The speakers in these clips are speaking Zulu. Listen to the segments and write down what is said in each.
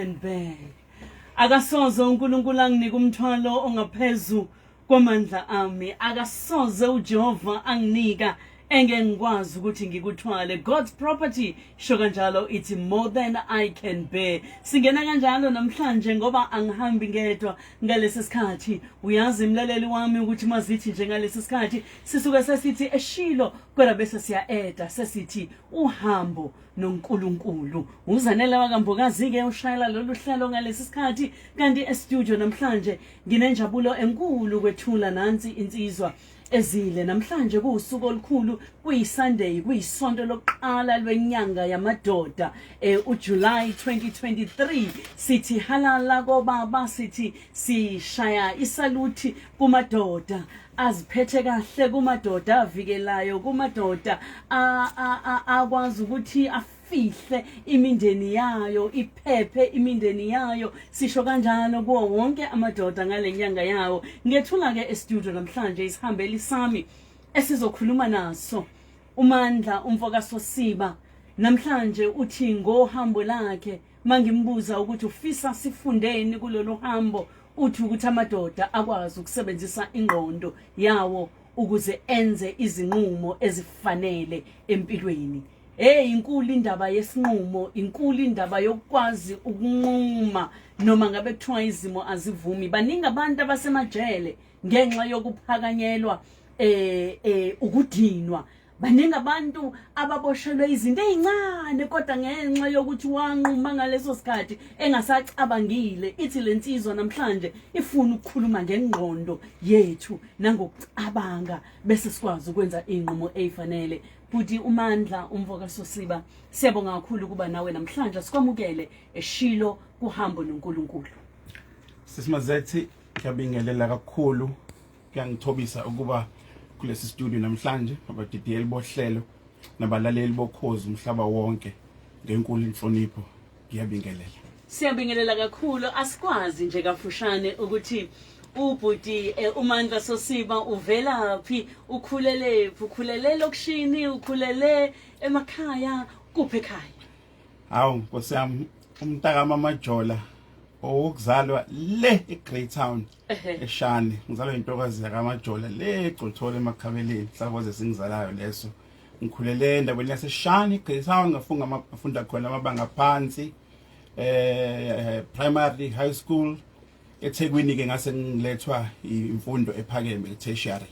And bear. Akasoze uNkulunkulu anginike umthwalo ongaphezu kwamandla ami. Akasoze uJehova anginika engeke ngikwazi ukuthi ngikuthwale. God's property sho kanjalo, it's more than I can bear. Singena kanjalo namhlanje ngoba angihambi ngedwa ngalesi sikhathi. Uyazi mlaleli wami ukuthi mazithi nje ngalesi sikhathi sisuke sesithi eshilo, kodwa bese siya-eda sesithi uhambo noNkulunkulu. UZanele wakaMbokazi-ke ushayela lolu hlelo ngalesi sikhathi, kanti estudio namhlanje nginenjabulo enkulu kwethula nansi insizwa ezile. Namhlanje kuwusuku olukhulu, kuyiSunday, kuyisonto lokuqala lwenyanga yamadoda, uJuly 2023. Sithi halala kobaba, sithi sishaya isaluthi kumadoda aziphethe kahle, kumadoda avikelayo, kumadoda akwazi ukuthi afihle imindeni yayo, iphephe imindeni yayo. Sisho kanjalo kuwo wonke amadoda ngale nyanga yawo. Ngethula-ke estudio namhlanje isihambeli sami esizokhuluma naso, uMandla umfokaSosiba. Namhlanje uthi ngohambo lakhe, mangimbuza ukuthi ufisa sifundeni kulolu hambo, uthi ukuthi amadoda akwazi ukusebenzisa ingqondo yawo ukuze enze izinqumo ezifanele empilweni. Hey, inkulu indaba yesinqumo, inkulu indaba yokukwazi ukunquma noma ngabe kuthiwa izimo azivumi. Baningi abantu abasemajele ngenxa yokuphakanyelwa ukudinwa. Baningi abantu ababoshelwe izinto ezincane kodwa ngenxa yokuthi wanquma ngaleso sikhathi engasacabangile. Ithi lensizwa namhlanje ifuna ukukhuluma ngengqondo yethu nangokucabanga bese sikwazi ukwenza inqumo ezifanele. Bhuti uMandla umfoka Sosiba, siyabonga kakhulu ukuba nawe namhlanje, sikwamukele eshilo kuhambo noNkulunkulu. Sisimazethi, ngiyabingelela kakhulu, kuyangithobisa ukuba kulesi studio namhlanje, abadidiyeli bohlelo nabalaleli bokhozi umhlaba wonke. Ngenkulu inhlonipho ngiyabingelela. Siyabingelela kakhulu. Asikwazi nje kafushane ukuthi ubhuti uMandla Sosiba uvelaphi, ukhulele phi, ukhulele elokishini, ukhulele emakhaya, kuphi ekhaya? Hawu nkosi yami, umntaka Mamajola, owokuzalwa le eGreytown, eShane. Ngizalwa intokazi yakaMajola le eGcothole emakhabeleni, sakoze singizalayo leso. Ngikhulele endaweni yaseShane, eGreytown, ngafunga ngafunda khona amabanga phansi, primary, high school. eThekwini ke ngase ngilethwa imfundo ephakeme, tertiary.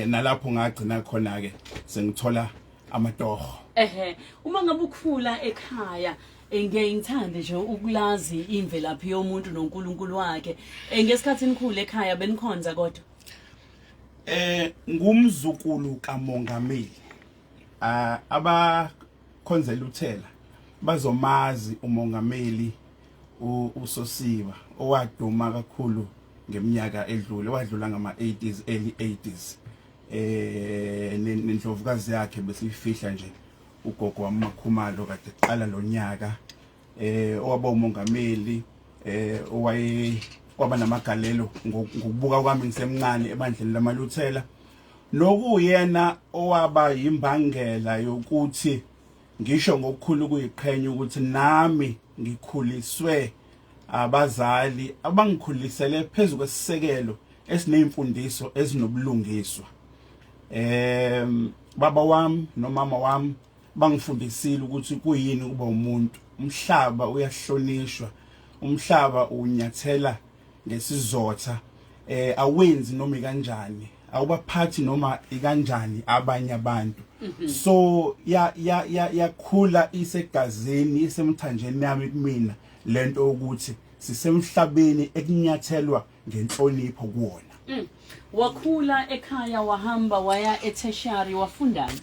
Nalapho ngagcina khona ke sengithola amatoho. Ehe, uma ngabe ukhula ekhaya, ngiyaye ngithande nje ukulazi imvelaphi yomuntu noNkulunkulu wakhe. Ngesikhathi nikhula ekhaya benikhonza kodwa? Ngumzukulu kamongameli. Ah, abakhonzela uthela bazomazi umongameli uSosiba owaduma kakhulu ngeminyaka edlule, wadlula ngama 80s, early 80s. Nendlovukazi yakhe besiyifihla nje, ugogo wamakhumalo, kade qala lo nyaka, owaba umongameli, owaye kwaba namagalelo ngokubuka kwami ngisemncane ebandleni lamaLuthela, nokuyena owaba yimbangela yokuthi ngisho ngokukhulu kuyiqhenya ukuthi nami ngikhuliswe abazali abangikhulisele phezu kwesisekelo esinezimfundiso ezinobulungiswa. Baba wami nomama wami bangifundisile ukuthi kuyini ukuba umuntu. Umhlaba uyahlonishwa, umhlaba unyathela ngesizotha, awenzi noma kanjani, awubaphathi noma ikanjani abanye abantu. So ya ya ya yakhula isegazini, isemthanjeni yami kumina lento ukuthi sisemhlabeni ekunyathelwa ngenhlonipho kuwona. Wakhula ekhaya, wahamba waya etertiary, wafundani?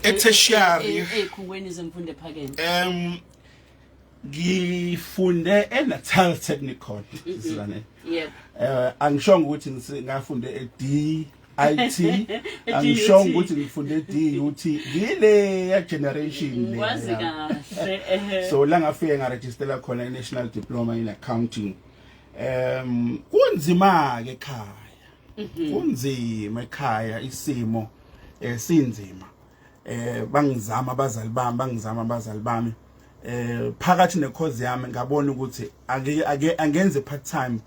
Etertiary? Ezikhungweni zemfundo ephakeme. Ngifunde eNatal Technikon, sizane. Yebo. Angishongo ukuthi ngafunde e-DIT, angishongo ukuthi ngifunde e-DUT, ngile ya generation le. Ngwazi kahle, ehe. So la ngafike ngaregistela khona i-National Diploma in Accounting. Kunzima ke ekhaya, kunzima ekhaya, isimo sinzima. Bangizama abazali bami, bangizama abazali bami. Phakathi nekhozi yami ngabona ukuthi ake ake angenze part time,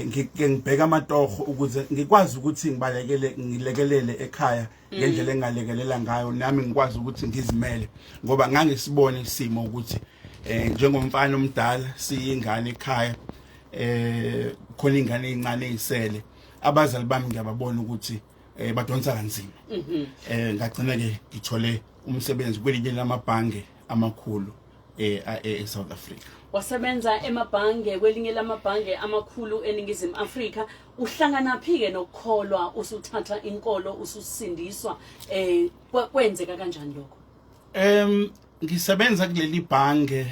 ngike ngibheka amatoho ukuze ngikwazi ukuthi ngibalekele, ngilekelele ekhaya ngendlela engalekelela ngayo, nami ngikwazi ukuthi ngizimele, ngoba ngangisibona isimo ukuthi njengomfana omdala, siyingane ekhaya, khona ingane ezincane ezisele, abazali bami ngiyababona ukuthi badonsa kanzima. Ngagcina ke ngithole umsebenzi kwelinye lamabhange amakhulu eSouth Africa. Wasebenza emabhange, kwelinye lamabhange amakhulu eNingizimu Afrika. Uhlangana phi ke nokukholwa, usuthatha inkolo, ususindiswa? Kwenzeka kanjani lokho? Ngisebenza kuleli bhange,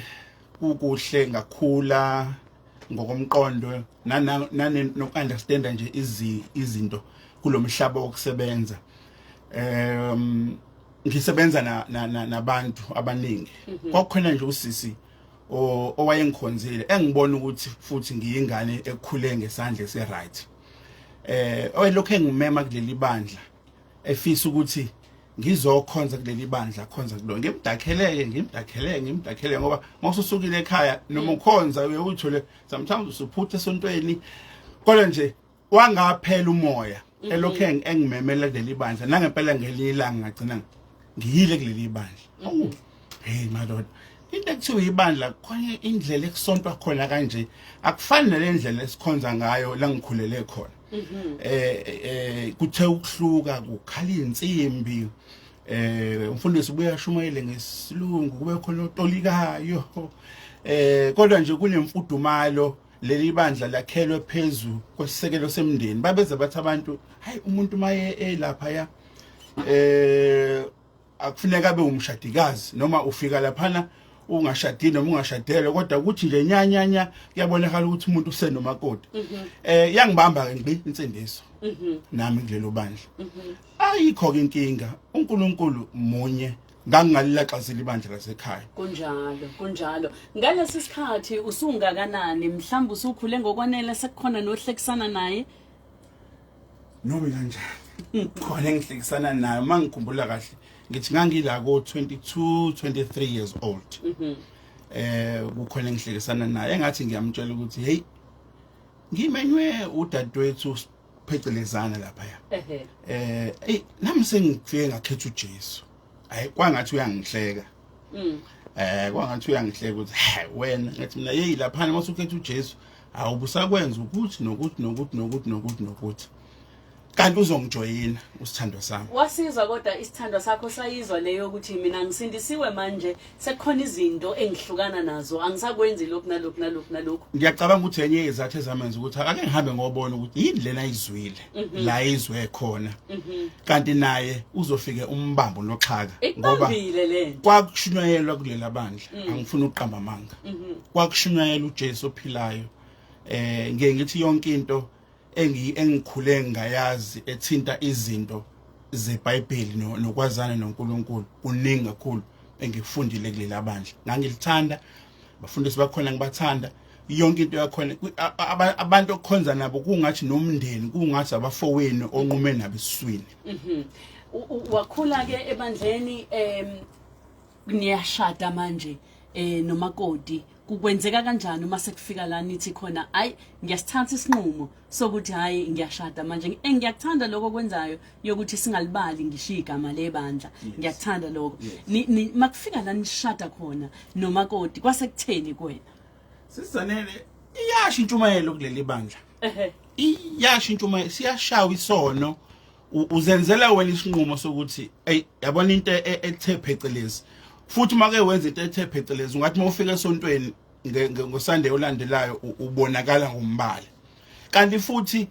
kukuhle, ngakhula ngokomqondo nane nokunderstanda nje izinto kulomhlaba wokusebenza. Ngisebenza nabantu abaningi. Kwakukhona nje usisi owayengikhonzile, engibona ukuthi futhi ngiyingane ekhule ngesandla ese-right, oyelokhu engimema kuleli bandla, efisa ukuthi ngizokhonza kuleli bandla, khonza kulo. Ngimdakheleke, ngimdakheleke, ngimdakhele, ngoba mawususukile ekhaya noma ukhonza uye uthole sometimes usuphutha esontweni, kodwa nje wangaphela umoya elokhu engimemela kuleli bandla. Nangempela ngelinye ilanga ngagcina ngiyile kuleli bandla. Awu hey madoda, into ekuthiwa ibandla, khona indlela ekusontwa khona kanje, akufani nale ndlela esikhonza ngayo la ngikhulele khona. Kuthe ukuhluka, kukhala insimbi, umfundisi ubuya ashumayele ngesilungu, kube khona otolikayo, kodwa nje kunemfudumalo. Leli bandla lakhelwe phezulu kwesisekelo semndeni. Babeze bathi abantu, hayi, umuntu maye elapha ya akufuneka abe umshadikazi, noma ufika laphana ungashadile noma ungashadelwe, kodwa ukuthi nje nyanyanya kuyabonakala ukuthi umuntu usenomakoti. Yangibamba ke ngqi insindiso nami kulelo bandla. Ayikho ke inkinga, uNkulunkulu munye, ngangingalilaxazile ibandla lasekhaya. Kunjalo, kunjalo. Ngalesi sikhathi usungakanani? Mhlawumbe usukhule ngokwanele, sekukhona nohlekisana naye? Noma kanjani, khona engihlekisana nayo. Uma ngikhumbula kahle, ngithi ngangila ko 22 23 years old. Kukhona engihlekisana naye, engathi ngiyamtshela ukuthi hey, ngimenywe udadewethu, phecelezana lapha ya. Ey, nami sengifike ngakhetha uJesu. Hayi, kwangathi uyangihleka. Kwangathi uyangihleka ukuthi hey wena. Ngathi mina, hey, laphana masukhetha uJesu awubusakwenza ukuthi nokuthi nokuthi nokuthi nokuthi nokuthi, kanti uzongijoyina usithandwa sami. Wasizwa kodwa isithandwa sakho, sayizwa leyo ukuthi mina ngisindisiwe manje, sekukhona izinto engihlukana nazo, angisakwenzi lokhu nalokhu nalokhu nalokhu? Ngiyacabanga ukuthi enye yezathu ezamenza ukuthi ake ngihambe ngobona ukuthi yini lena ayizwile la izwe khona, kanti naye uzofike umbambo noxhaka. Ikubambile lento. Kwakushunyayelwa kulela bandla, angifuni ukuqamba amanga, kwakushunyayelwa uJesu ophilayo. Ngiye ngithi yonke into engikhule ngayazi ethinta izinto zeBhayibheli nokwazana noNkulunkulu, kuningi kakhulu engikufundile kulela bandla. Ngangilithanda, abafundisi bakhona ngibathanda, yonke into yakhona, abantu okukhonza nabo kungathi nomndeni, kungathi abafowenu onqume nabo esiswini. Wakhula ke ebandleni, niyashada manje nomakoti. Kukwenzeka kanjani uma sekufika la nithi khona, hayi, ngiyasithatha isinqumo sokuthi hayi, ngiyashada manje? Ngiyakuthanda lokho okwenzayo yokuthi singalibali ngisho igama lebandla. Ngiyakuthanda lokho. Makufika la nishada khona nomakoti, kwase kutheni kuwena? Sizanele, iyasho intshumayelo kuleli bandla. Iyasho intshumayelo, siyashawa isono. Uzenzela wena isinqumo sokuthi ey, yabona into ethe phecelezi, futhi make wenza into ethe phecelezi, ungathi mawufika esontweni ngoSunday olandelayo ubonakala ngombala. Kanti futhi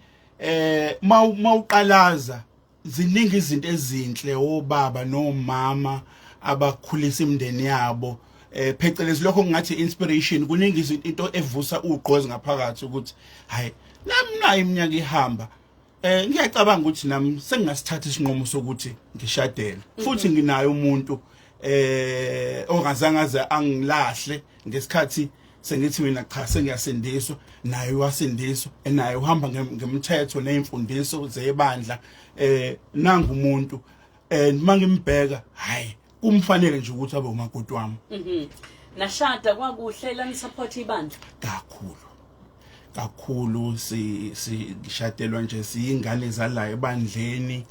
mawuqalaza, ziningi izinto ezinhle obaba nomama abakhulisa imindeni yabo, phecelezi lokho kungathi inspiration. Kuningi izinto, into evusa ugqozi ngaphakathi ukuthi hayi, nami nayo iminyaka ihamba, ngiyacabanga ukuthi nami sengingasithatha isinqumo sokuthi ngishadele, futhi nginayo umuntu ongazange aze angilahle ngesikhathi sengithi mina cha, sengiyasindiswa. Naye wasindiswa, naye uhamba ngemthetho nezimfundiso zebandla. Nanga umuntu, mangimbheka, hayi, kumfanele nje ukuthi abe umakoti wami. Nashada kwakuhle la nisupport ibandla. Kakhulu. Kakhulu si sishadelwa nje siyingane zala ebandleni.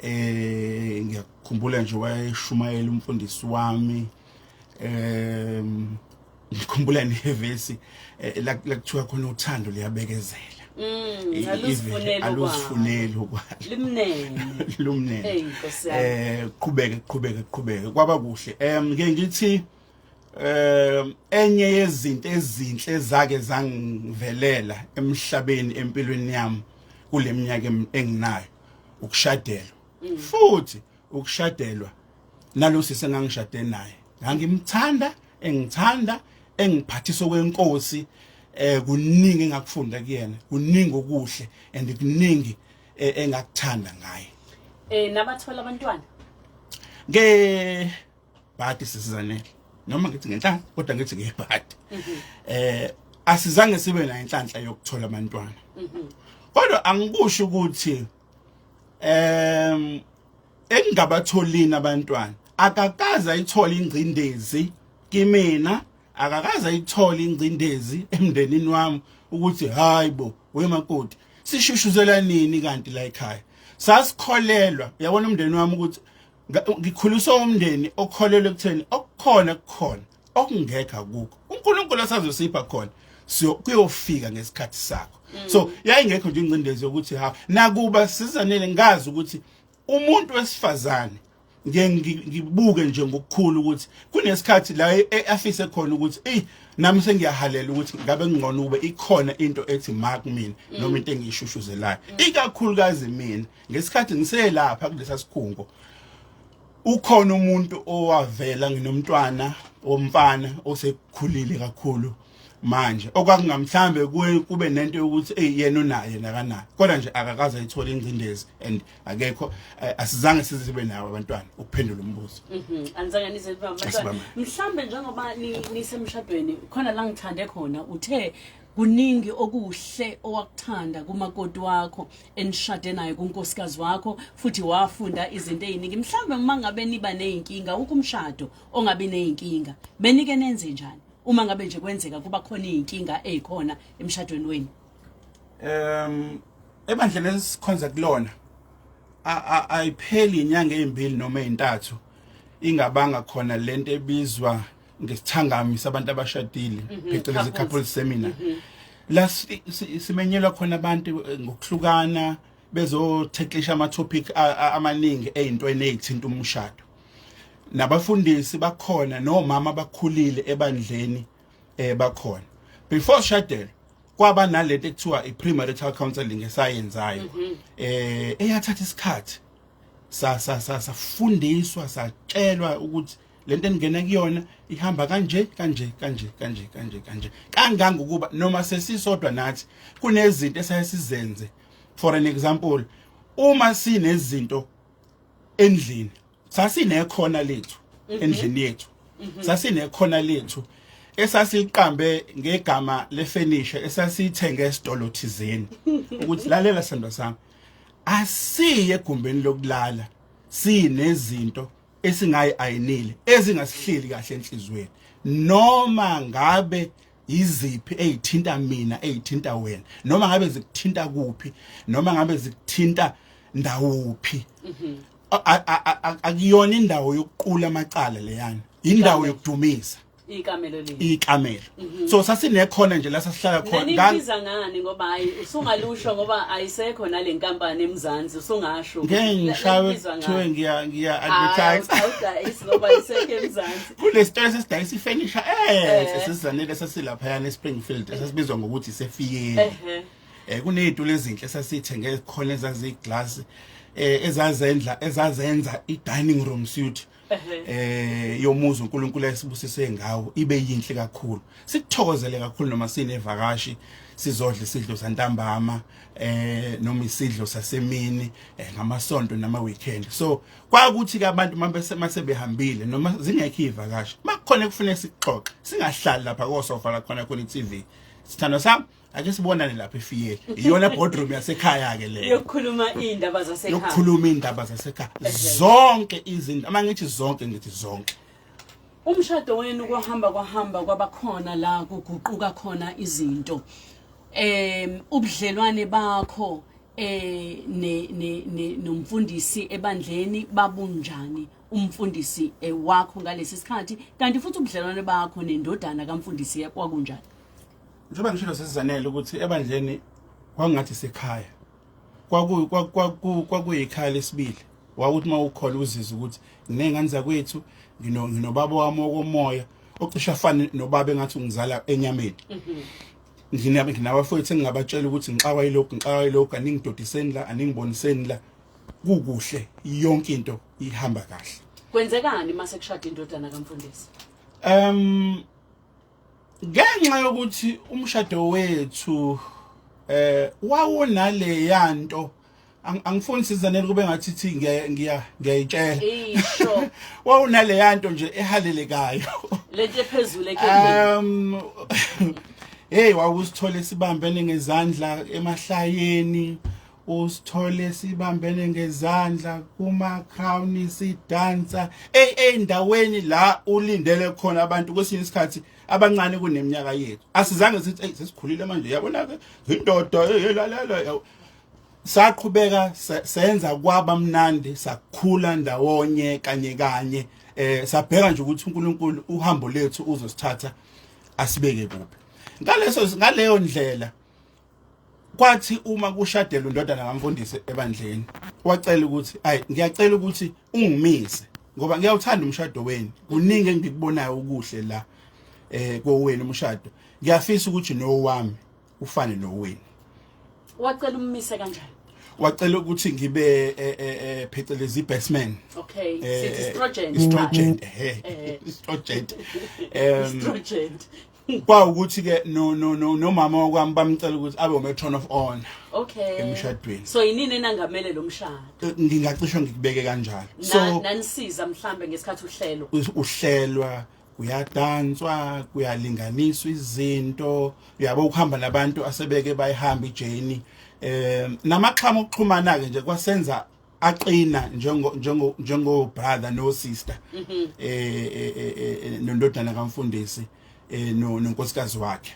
Ngiyakhumbula nje wayeshumayela umfundisi wami. Ngikhumbula nevesi la kuthiwa khona uthando liyabekezela. Aluzifuneli aluzifuneli okwalo. Limnene. Lumnene. Hey Nkosi yami. Qhubeke qhubeke qhubeke kwaba kuhle. Ngeke ngithi enye yezinto ezinhle ezake zangivelela emhlabeni empilweni yami kuleminyaka enginayo ukushadelwa. Futhi ukushadelwa nalosisi engangishade naye ngangimthanda engithanda engiphathisa kwenkosi. Kuningi engakufunda kuyena, kuningi okuhle and kuningi engakuthanda ngaye. Nabathola abantwana? Nge bhadi sisizanele noma ngithi ngenhlanhla kodwa ngithi ngebhadi. Asizange sibe nayo inhlanhla yokuthola abantwana. Kodwa angikusho ukuthi engingabatholini abantwana akakaze ayithole ingcindezi kimina, akakaze ayithole ingcindezi emndenini wami ukuthi hayibo wemakoti sishushuzela nini kanti la ekhaya. Sasikholelwa, uyabona umndeni wami ukuthi ngikhuliswa umndeni okholelwa ekutheni okukhona kukhona okungekho akukho, uNkulunkulu asazosipha khona kuyofika ngesikhathi sakho. So yayingekho nje ingcindezi yokuthi ha nakuba sizanele ngazi ukuthi umuntu wesifazane ngeke ngibuke nje ngokukhulu ukuthi kunesikhathi la afise khona ukuthi ey nami sengiyahalela ukuthi ngabe ngcono ube ikhona into ethi mark mina noma into engiyishushuzelayo, ikakhulukazi mina ngesikhathi ngiselapha kulesa sikhungo. Ukhona umuntu owavela nginomntwana womfana osekukhulile kakhulu manje okwakungamhlambe kube nento yokuthi ey yena unaye nakanaye, kodwa nje akakaze ayithole ingcindezi and akekho asizange sizibe nawo abantwana ukuphendula umbuzo. Anizange nize nibe abantwana. Asibambe. Mhlambe njengoba nisemshadweni khona la ngithande khona uthe kuningi okuhle owakuthanda kumakoti wakho enishade naye, kunkosikazi wakho, futhi wafunda izinto eziningi. Mhlambe uma ngabe niba nezinkinga, ukumshado ongabi nezinkinga, benike nenze njani uma ngabe nje kwenzeka kuba khona izinkinga ezikhona emshadweni wenu? Ebandleni esikhonza kulona ayipheli inyanga ezimbili noma ezintathu ingabanga khona lento ebizwa ngesithangami sabantu abashadile, phecelezi couples. Couple seminar, la simenyelwa khona abantu ngokuhlukana bezotheklisha ama topic amaningi ezintweni ezithinta umshado. Nabafundisi bakhona nomama abakhulile ebandleni bakhona. Before shadelo kwaba nalento ekuthiwa i-premarital counseling esayenzayo eyathatha isikhathi sa sa sa safundiswa satshelwa ukuthi lento engena kuyona ihamba kanje kanje kanje kanje kanje kanje, kangangokuba noma sesisodwa nathi kunezinto esaye sizenze. For an example, uma sinezinto endlini, sasinekhona lethu endlini yethu, sasinekhona lethu esasiqambe ngegama lefurniture esasithenge esitolo thizeni ukuthi lalela sando sami, asiye egumbini lokulala sinezinto esingayi ayinile ezingasihleli kahle enhlizweni, noma ngabe iziphi ezithinta mina, ezithinta wena, noma ngabe zikuthinta kuphi, noma ngabe zikuthinta ndawuphi. Akuyona indawo yokuqula amacala leyana, indawo yokudumisa. Ikamelo leli. Ikamelo. So sasinekhona nje la sasihlala khona. Nanibiza ngani? Ngoba hayi usungalusho ngoba ayisekho nale nkampani eMzansi, usungasho. Ngeke ngishawe kuthiwe ngiya advertise. Awudayisi ngoba ayisekho eMzansi. Kulesitolo sesidayisa ifurniture sesizanele sasilaphayana eSpringfield esasibizwa ngokuthi sefiyeni. Kunezitulo ezinhle esasithenge khona ezaziglass ezazendla ezazenza i-dining room suite yomuzi uNkulunkulu esibusise ngawo ibe yinhle kakhulu, sikuthokozele kakhulu noma sinevakashi sizodla isidlo santambama noma isidlo sasemini ngamasonto nama weekend. So kwakuthi ke abantu mabese mase behambile noma zingekho ivakashi, makukhona kufanele sixoxe, singahlali lapha kosofa la khona khona iTV, sithando sami ake sibonane lapha efiyeli, iyona boardroom yasekhaya ke leyo. Yokukhuluma indaba zasekhaya. Yokukhuluma indaba zasekhaya, zonke izinto, ama ngithi zonke, ngithi zonke. Umshado wenu kwahamba kwahamba kwabakhona la kuguquka khona izinto. Ubudlelwane bakho ne ne nomfundisi ebandleni babunjani? Umfundisi wakho ngalesi sikhathi, kanti futhi ubudlelwane bakho nendodana kamfundisi kwakunjani? Njengoba ngishilo sesizanele ukuthi ebandleni kwangathi sekhaya, kwakuyikhaya lesibili. Wakuthi uma ukhona uzizwe ukuthi nginey'ngane zakwethu, nginobaba wami wokomoya ocishe afane nobaba engathi ungizala enyameni. Nginabafowethu engingabatshela ukuthi ngixakwa yilokhu, ngixakwa yilokhu, aningidodiseni la, aningiboniseni la. Kukuhle, yonke into ihamba kahle. Kwenzekani mase kushada indodana kamfundisi? Ngenxa yokuthi umshado wethu wawunale yanto, angifuni sizanele kube ngathi thi ngiyayitshela. Isho. Wawunale yanto nje ehalelekayo. Lento ephezulu ekhembeni. Hey, wawusithole sibambene ngezandla emahlayeni, usithole sibambene ngezandla kuma crown sidansa endaweni la ulindele khona abantu kwesinye isikhathi abancane kuneminyaka yethu. Asizange sithi hey sesikhulile manje, yabona ke indoda la la la. Saqhubeka senza kwaba mnandi, sakhula ndawonye kanye kanye, sabheka nje ukuthi uNkulunkulu uhambo lethu uzosithatha asibeke kuphi. Ngaleyo ndlela kwathi uma kushadelwa indodana kamfundisi ebandleni, wacela ukuthi ayi ngiyacela ukuthi ungimise ngoba ngiyawuthanda umshado wenu, kuningi engikubonayo okuhle la kowenu umshado, ngiyafisa ukuthi nowami ufane nowenu. Wacela ummise kanjani? Wacela ukuthi ngibe phecelezi best man. Okay, sithi estrogen. Estrogen, estrogen. Estrogen. Kwawukuthi ke no no no nomama wakwami bamcela ukuthi abe umatron of honor. Okay. Emshadweni. So yinini enangamele lo mshado? Ngingacisho ngikubeke kanjalo. So nanisiza mhlambe ngesikhathi uhlelo. Uhlelwa, kuyadanswa, kuyalinganiswa izinto, uyabo ukuhamba nabantu asebeke bayihamba ijourney. Namaxhama okuxhumana ke nje kwasenza aqina njengo njengo njengo brother no sister. Nondodana kamfundisi no nonkosikazi wakhe.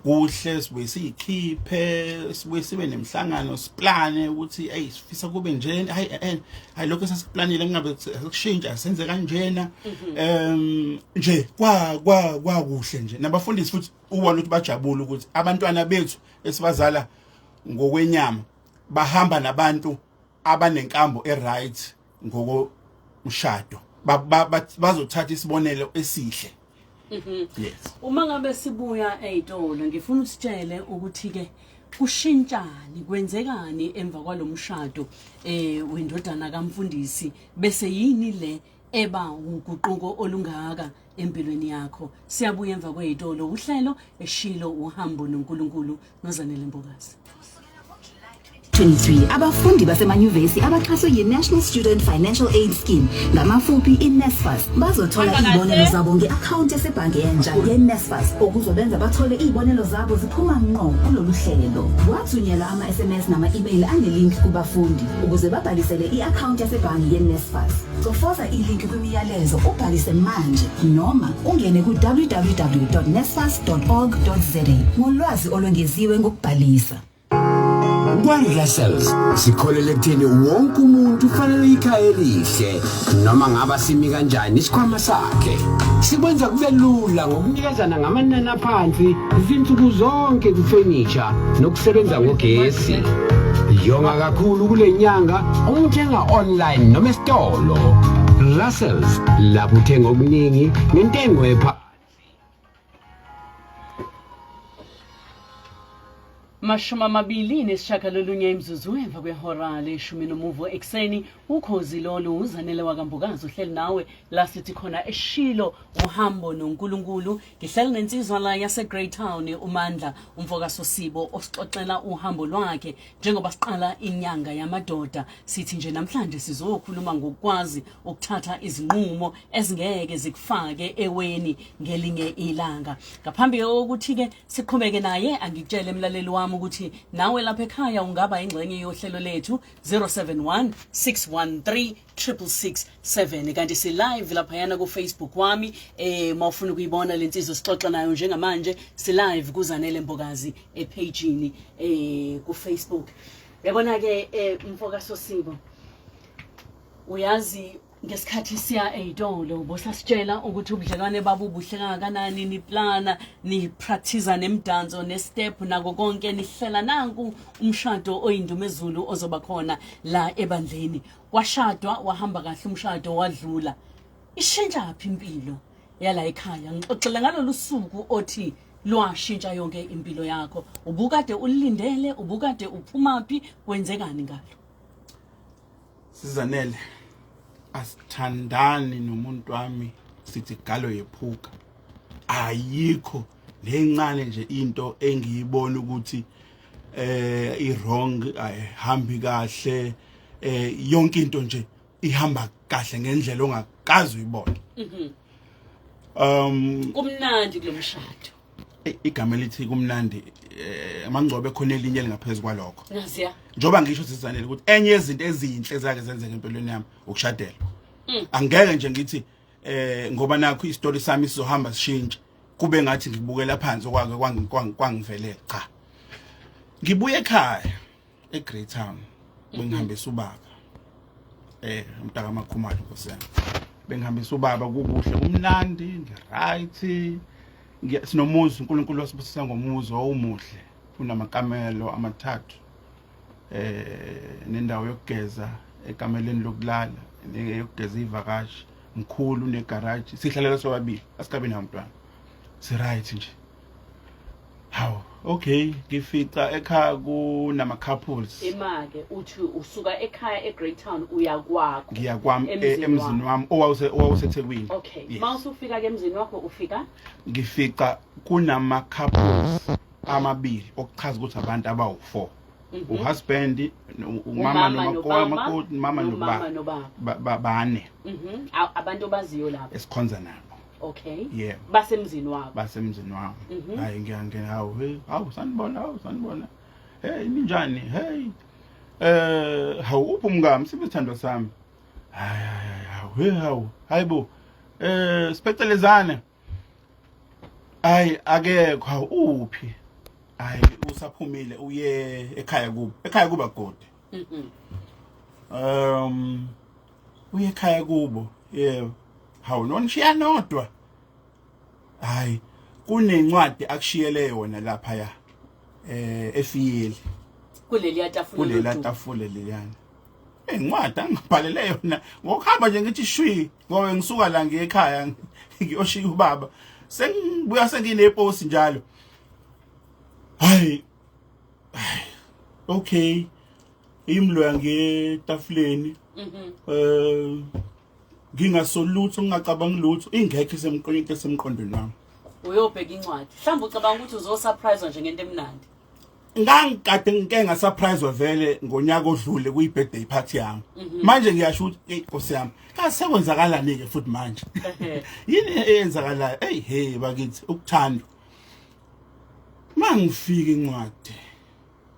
Kuhle sibuye siyikhiphe, sibuye sibe nemhlangano, siplane ukuthi hey sifisa kube nje, hayi hayi lokho sasiplanile kungabe sekushintsha senze kanjena. Nje kwa kwa kwakuhle nje, nabafundisi futhi ubona ukuthi bajabula ukuthi abantwana bethu esibazala ngokwenyama bahamba nabantu abanenkambo eright ngokomshado, bazothatha isibonelo esihle. Yes. Uma ngabe sibuya ezitolo, ngifuna usitshele ukuthi ke kushintshani, kwenzekani emva kwalomshado wendodana kamfundisi, bese yini le eba uguquko olungaka empilweni yakho. Siyabuya emva kwezitolo, uhlelo eshilo uhambo noNkulunkulu noZanele Mbokazi. 23 abafundi basemanyuvesi abaxhaswe yi-National Student Financial Aid Scheme, ngamafuphi i-NSFAS, bazothola iy'bonelo zabo nge-akhawunti yasebhange entsha ye-NSFAS, okuzobenza bathole iy'bonelo zabo ziphuma ngqo kulolu hlelo. Kwathunyelwa ama-SMS nama-email ane-link kubafundi ukuze babhalisele i-akhawunti yasebhange ye-NSFAS. Cofoza i-link kwimiyalezo ubhalise manje noma ungene ku-www.nsfas.org.za ngolwazi olwengeziwe ngokubhalisa. KwaRussell's sikholele ekutheni wonke umuntu ufanele ikhaya elihle, noma ngaba simi kanjani isikhwama sakhe. Sikwenza kube lula ngokunikezana ngamanani aphansi izinsuku zonke kufenisha nokusebenza ngogesi. Yonga kakhulu kule nyanga uma uthenga online noma esitolo. Russell's, lapho uthenga okuningi ngentengo ephansi. 29 imizuzu emva kwehora 10:15 ekuseni. Ukhozi lolu, uZanele wakaMbokazi uhleli nawe la sithi khona eshilo uhambo noNkulunkulu. Ngihleli nensizwa la yase Greytown, uMandla umfoka Sosibo, osixoxela uhambo lwakhe njengoba siqala inyanga yamadoda. Sithi nje namhlanje sizokhuluma ngokwazi ukuthatha izinqumo ezingeke zikufake eweni ngelinye ilanga. Ngaphambi kokuthi ke siqhubeke naye, angikutshele mlaleli wami wami ukuthi nawe lapha ekhaya ungaba ingxenye yohlelo lethu 071 613 6667 kanti si live laphayana ku Facebook wami eh mawufuna ukuyibona lensizwa sixoxa nayo njengamanje si live kuZanele Mbokazi epageini eh ku Facebook yabona ke eh, mfoka Sosibo uyazi ngesikhathi siya ey'tolo bosasitshela ukuthi ubudlelwane babo buhle kangakanani niplana nipractice nemidanso nestep nako konke nihlela nanku umshado oyindumezulu ozoba khona la ebandleni kwashadwa wahamba kahle umshado wadlula ishintsha phi impilo yala ekhaya ngixoxela ngalolu suku othi lwashintsha yonke impilo yakho ubukade ulindele ubukade uphumaphi kwenzekani ngalo Sizanele asithandani nomuntu wami sithi galo yephuka ayikho lencane nje into engiyibona ukuthi eh i wrong ayihambi kahle eh yonke into nje ihamba kahle ngendlela ongakazi uyibone mhm. um kumnandi kulomshado igama elithi kumnandi eh, amangcobo ekhona elinye elingaphezulu kwalokho naziya njengoba ngisho sizanele ukuthi enye yezinto ezinhle zake zenzeka empilweni yami ukushadelwa mm. angeke nje ngithi eh ngoba nakho istory sami sizohamba sishintshe kube ngathi ngibukela phansi okwake kwangivelela cha ngibuye ekhaya eGreytown bengihambisa ubaba eh umntaka makhumalo nkosi yami bengihambisa ubaba kukuhle kumnandi ngiright sinomuzi uNkulunkulu wasibusisa ngomuzi owumuhle unamakamelo amathathu eh nendawo yokugeza ekameleni lokulala neyokugeza ivakashi mkhulu negarage sihlalela sobabili asikabi nawo umntwana si right nje Hawu, okay, ngifica ekhaya kunama couples. Imake uthi usuka ekhaya eGreytown uya kwakho. Ngiya kwami e, emzini wami owawuse owawuseThekwini. Okay. Yes. Mawusufika ke emzini wakho ufika? Ngifica kunama couples amabili okuchaza ukuthi abantu abawu4. Mhm. Uhusband, umama nomakoti, mama nobaba. Bane. Mhm. Abantu obaziyo lapho. Esikhonza nabo. Okay. Yebo. Basemzini wakho. Basemzini wami. Mhm. Hayi ngiyangena hawu hey hawu sanibona hawu sanibona. Hey ninjani? Hey. Eh hawu uphi umngami sibithandwa sami. Hayi hayi hawu hey hawu hayibo. Eh sipecelezane. Hayi akekho hawu uphi? Hayi usaphumile uye ekhaya kubo. Ekhaya kuba gode. Mhm. Um uye ekhaya kubo. Yebo. Hawu nonishiya nodwa. Hayi kunencwadi akushiyele yona lapha ya. Eh efiyeli. Kuleliya tafula. Kulela tafula leliyana. Incwadi angibhalele yona ngokuhamba nje ngithi shwi ngoba ngisuka la ngiye ekhaya ngiyoshiya ubaba. Sengibuya sengineposi njalo. Hayi. Okay. Imlo yangetafuleni. Mhm. Eh ngingasolutho ngingacabangi lutho ingekho isemqondweni into esemqondweni wami uyobheka incwadi mhlawumbe ucabanga ukuthi uzosurprise nje ngento emnandi ngangikade ngike ngasurprise vele ngonyaka odlule kuyi birthday party yami mhm. manje ngiyasho ukuthi hey nkosi yami kasekwenzakalani ke futhi manje yini eyenzakalayo hey hey bakithi ukuthandwa mangifika incwadi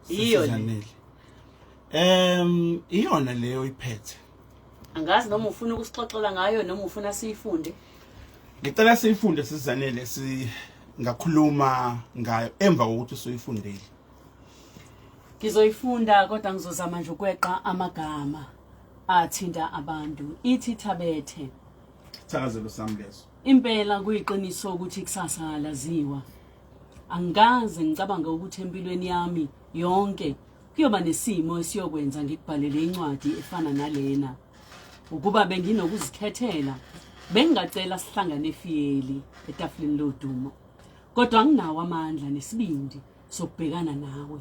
Iyo le. Iyona leyo iphethe. Angazi noma ufuna ukusixoxela ngayo noma ufuna siyifunde. Ngicela siyifunde sizanele singakhuluma ngayo emva kokuthi usuyifundile. Ngizoyifunda kodwa ngizozama nje ukweqa amagama athinta abantu. Ithi Thabethe. Sithakazelo sami leso. Impela kuyiqiniso ukuthi ikusasa laziwa. Angikaze ngicabange ukuthi empilweni yami yonke kuyoba nesimo esiyokwenza ngikubhalele incwadi efana nalena. Ukuba benginokuzikhethela, bengingacela sihlangane efiyeli etafuleni lodumo. Kodwa anginawo amandla nesibindi sokubhekana nawe.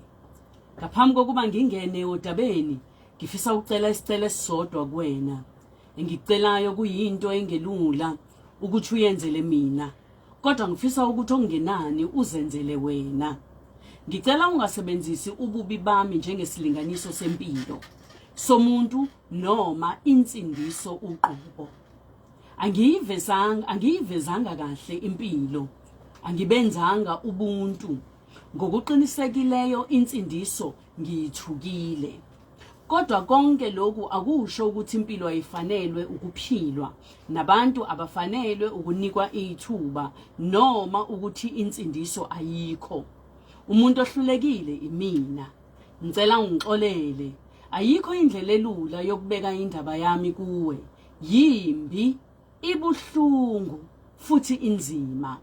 Ngaphambi kokuba ngingene odabeni, ngifisa ukucela isicelo esisodwa kuwena. Engikucelayo kuyinto engelula ukuthi uyenzele mina. Kodwa ngifisa ukuthi okungenani uzenzele wena. Ngicela ungasebenzisi ububi bami njengesilinganiso sempilo somuntu noma insindiso uqobo. Angiyivezanga angiyivezanga kahle impilo. Angibenzanga ubuntu. Ngokuqinisekileyo insindiso ngiyithukile. Kodwa konke lokhu akusho ukuthi impilo ayifanelwe ukuphilwa, nabantu abafanelwe ukunikwa ithuba noma ukuthi insindiso ayikho. Umuntu ohlulekile imina. Ngicela ungixolele. Ayikho indlela elula yokubeka indaba yami kuwe. Yimbi, ibuhlungu futhi inzima.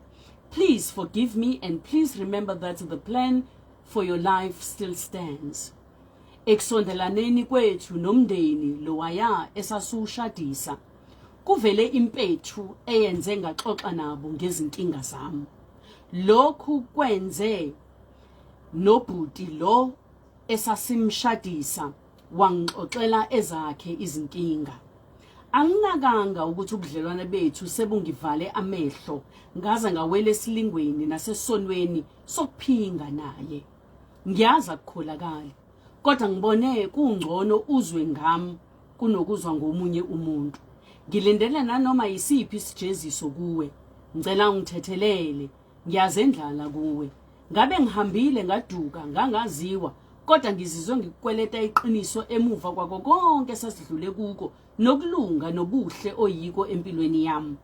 Please forgive me and please remember that the plan for your life still stands. Ekusondelaneni kwethu nomndeni lowaya esasushadisa kuvele impethu eyenze ngaxoxa nabo ngezinkinga zami. Lokhu kwenze nobhuti lo esasimshadisa wangixoxela ezakhe izinkinga. Anginakanga ukuthi ubudlelwane bethu sebungivale amehlo ngaze ngawela esilingweni nasesonweni sokuphinga naye. Ngiyazi akukholakali kodwa ngibone kungcono uzwe ngami kunokuzwa ngomunye umuntu. Ngilindele nanoma yisiphi isijeziso kuwe. Ngicela ungithethelele, ngiyazendlala kuwe. Ngabe ngihambile ngaduka ngangaziwa kodwa ngizizwe ngikukweleta iqiniso emuva kwako konke esasidlule kuko nokulunga nobuhle oyiko empilweni yami.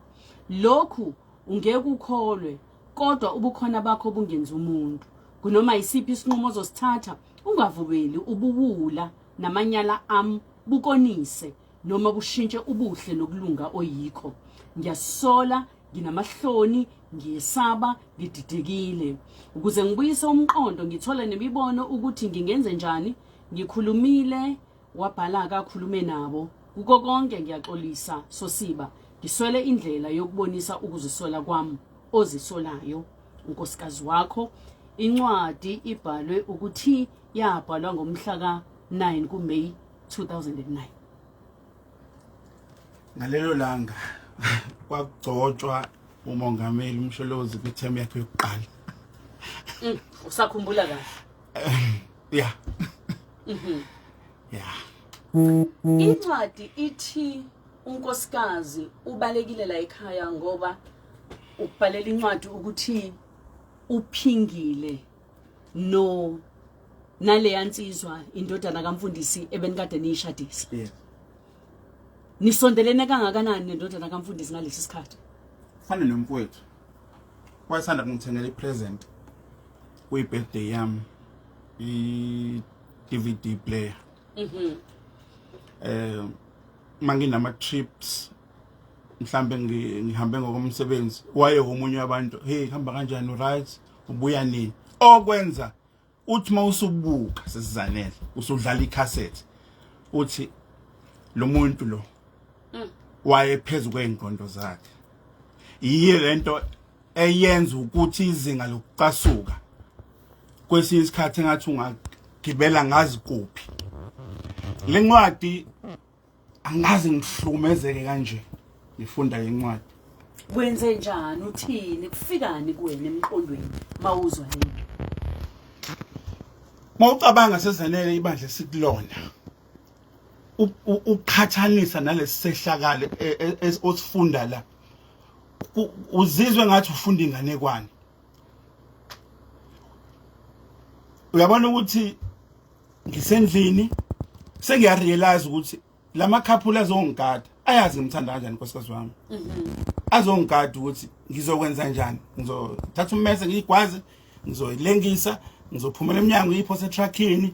Lokhu ungeke ukholwe kodwa ubukhona bakho bungenza umuntu. Kunoma yisiphi isinqumo ozosithatha ungavumeli ubuwula namanyala am bukonise noma bushintshe ubuhle nokulunga oyikho. Ngiyasola, nginamahloni, ngiyesaba, ngididekile. Ukuze ngibuyise umqondo ngithole nemibono ukuthi ngingenze njani, ngikhulumile wabhala akakhulume nabo. Kuko konke ngiyaxolisa Sosiba, ngiswele indlela yokubonisa ukuzisola kwami ozisolayo unkosikazi wakho. Incwadi ibhalwe ukuthi yabhalwa ngomhla ka-9 kuMeyi 2009. Ngalelo langa kwakugcotshwa umongameli uMsholozi kwithemu yakhe yokuqala. Usakhumbula kahle? Yeah. Yeah. Incwadi ithi unkosikazi ubalekile la ekhaya ngoba ukubhalela incwadi ukuthi uphingile no naleya nsizwa indodana kamfundisi ebenikade niyishadisa. Yes. Nisondelene kangakanani nendodana kamfundisi ngalesi sikhathi? Fana nomfowethu. Wayesanda kungithengela ipresent kuyi birthday yami i DVD player. Manginama trips mhlambe ngihambe ngokomsebenzi waye omunye wabantu, hey hamba kanjani, right, ubuya nini, okwenza uthi mawusubuka sesizanele usudlala icassette uthi lo muntu lo waye phezulu kwengqondo zakhe. Yiye lento eyenza ukuthi izinga lokucasuka kwesinye isikhathi engathi ungagibela ngazi kuphi. Lencwadi angazi ngihlukumezeke kanje ngifunda incwadi. Kwenze njani, uthini, kufikani kuwena emqondweni mawuzwa lento? Mawucabanga sezanele ibandla sikulona uqhathanisa nalesisehlakalo osifunda la, uzizwe ngathi ufunda inganekwane. Uyabona ukuthi ngisendlini sengiyarealize ukuthi lama couple azongigada ayazi ngimthanda kanjani nkosikazi wami, azongigada ukuthi ngizokwenza njani, ngizothatha ummese ngiyigwaze, ngizoyilengisa, ngizophumela eminyango ngiyiphose etruckini.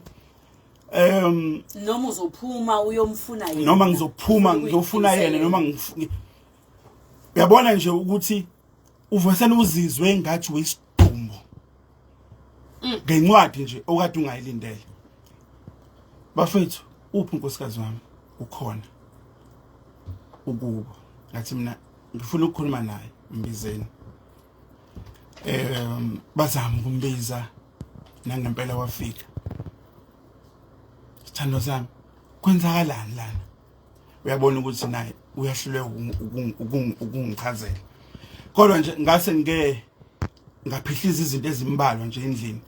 Noma uzophuma uyomfuna yena, noma ngizophuma ngiyofuna yena, noma uyabona nje ukuthi uvesene uzizwe ngathi uyisidumbu ngencwadi nje okade ungayilindele. Bafethu, uphi unkosikazi wami? Ukhona ukubo. Ngathi mina ngifuna ukukhuluma naye, mbizeni. Bazama ukumbiza nangempela wafika. Sithando sami, kwenzakalani lana? Uyabona ukuthi naye uyahluleka ukungichazela, kodwa nje ngase ngike ngaphihliza izinto ezimbalwa nje endlini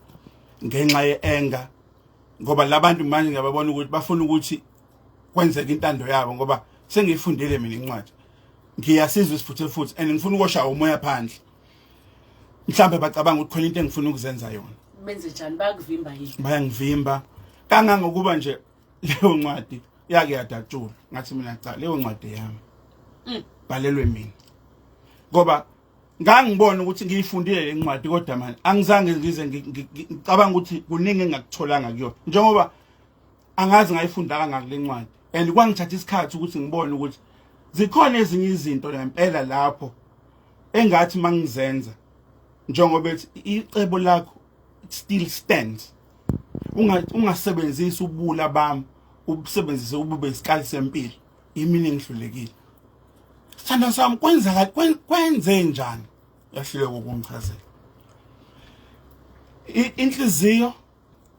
ngenxa ye-anger, ngoba labantu manje ngiyababona ukuthi bafuna ukuthi kwenzeke intando yabo, ngoba sengiyifundile mina incwadi, ngiyasizwa isifuthe futhi and ngifuna ukosha umoya phandle. Mhlambe bacabanga ukuthi khona into engifuna ukuzenza yona. Benze njani, bayakuvimba yini? Bayangivimba kangangokuba nje leyo ncwadi yake yadatshulwa, ngathi mina cha, leyo ncwadi yami bhalelwe mina, ngoba ngangibona ukuthi ngiyifundile le ncwadi, kodwa manje angizange ngize ngicabanga ukuthi kuningi engakutholanga kuyona, njengoba angazi ngayifunda kangaki le ncwadi, and kwangithatha isikhathi ukuthi ngibone ukuthi zikhona ezinye izinto ngempela lapho engathi mangizenza, njengoba ethi icebo lakho still stands, ungasebenzisi ubula bami, ubusebenzise ubube isikali sempilo. Imini engihlulekile, sithanda sami, kwenzeka kwenze njani? Yahluleka ukungichazela. Inhliziyo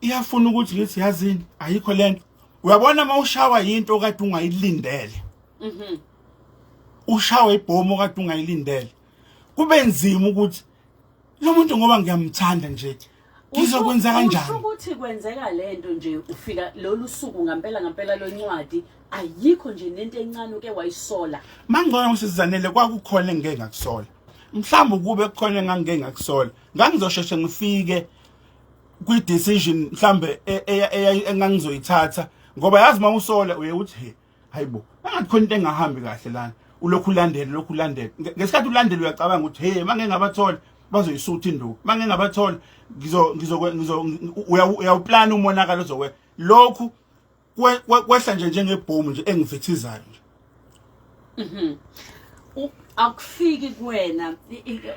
iyafuna ukuthi ngithi yazini, ayikho lento. Uyabona, uma ushawa yinto okade ungayilindele, ushawa ibhomu okade ungayilindele, kube nzima ukuthi lo muntu, ngoba ngiyamthanda nje, ngizokwenza Usho kanjani? Ukuthi kwenzeka lento nje, ufika lolu suku ngampela ngampela loncwadi, ayikho nje nento encane uke wayisola? Mangcono usizanele, kwakukhona engeke ngakusola. Mhlawumbe ukube kukhona engangike ngakusola, ngangizosheshe ngifike kwi-decision mhlambe engangizoyithatha, ngoba yazi uma usola uye uthi, "He, hayibo, angathi khona into engahambi kahle lana." Ulokhu ulandela, ulokhu ulandela. Ngesikhathi ulandela uyacabanga ukuthi, "Hey, mangeke ngabathola bazoyisutha induku, mangeke ngabathola ngizo ngizo ngizo." Uyawuplana umonakalo ozokwe lokhu kwehla nje njengebhomu nje engivithizayo nje. Akufiki kuwena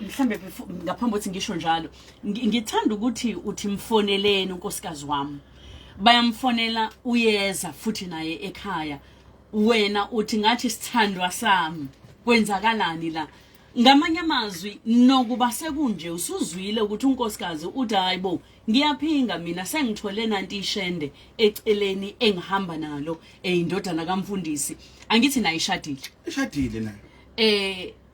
mhlambe ngaphambi kokuthi ngisho njalo, ngithanda ukuthi uthi mfoneleni unkosikazi wami. Bayamfonela, uyeza futhi naye ekhaya. Wena uthi ngathi sithandwa sami, kwenzakalani la? Ngamanye amazwi, nokuba sekunje usuzwile ukuthi unkosikazi uthi, "Hayibo, ngiyaphinga mina, sengithole nanti ishende eceleni engihamba nalo, eyindodana kamfundisi." Angithi naye ishadile? Ishadile nayo.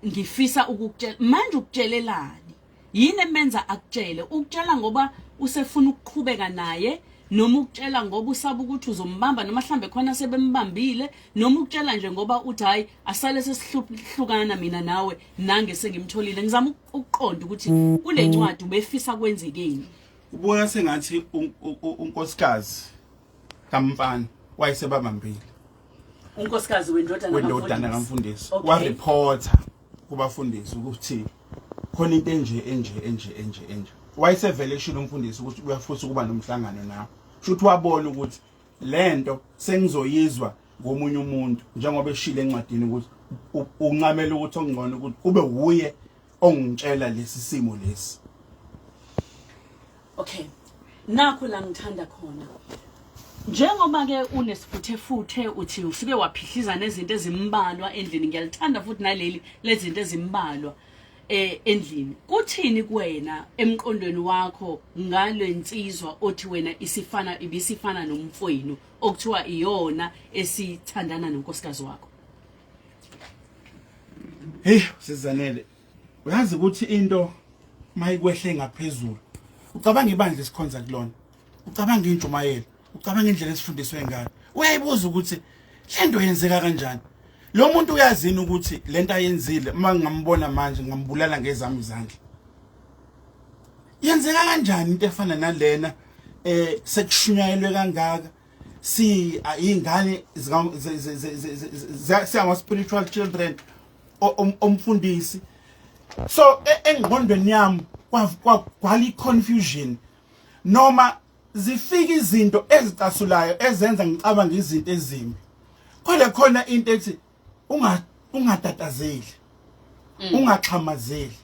Ngifisa ukukutshela manje, ukutshelelani? Yini emenza akutshele? Ukutshela ngoba usefuna ukuqhubeka naye, noma ukutshela ngoba usaba ukuthi uzombamba, noma mhlambe khona sebembambile, noma ukutshela nje ngoba uthi, "Hayi, asale sesihlukana mina nawe, nange sengimtholile"? Ngizama ukuqonda ukuthi kule ncwadi ubefisa kwenzekeni. Ubona sengathi unkosikazi kamfana wayesebabambile. Unkosikazi wendodana? Wendodana kamfundisi. Okay. Wareporta kubafundisi ukuthi khona into enje enje enje enje enje. Wayesevele eshilo umfundisi ukuthi uyafisa ukuba nomhlangano nawe. Shuthi wabona ukuthi lento sengizoyizwa ngomunye umuntu, njengoba eshilo encwadini ukuthi uncamela ukuthi okungcono ukuthi kube wuye ongitshela lesi simo lesi. Okay, nakho la ngithanda khona, njengoba ke unesifuthe futhe uthi usuke waphihliza nezinto ezimbalwa endlini. Ngiyalithanda futhi naleli lezinto ezimbalwa endlini. Kuthini kuwena emqondweni wakho ngale nsizwa othi wena isifana, ibisifana nomfowenu, okuthiwa iyona esithandana nonkosikazi wakho? Hey, sizanele, uyazi ukuthi into mayikwehle ngaphezulu, ucabanga ibandla esikhonza kulona, ucabanga intshumayelo, ucabanga indlela esifundiswe ngayo, uyayibuza ukuthi lento yenzeka kanjani. Lo muntu uyazini ukuthi lento ayenzile, uma ngingambona manje ngingambulala ngezami izandla? Yenzeka kanjani into efana nalena, sekushunyayelwe kangaka, si ingane siyama spiritual children omfundisi? So engqondweni yami kwali confusion, noma zifika izinto ezicasulayo ezenza ngicabanga izinto ezimbi, kodwa khona into ethi ungatatazeli, ungaxhamazeli,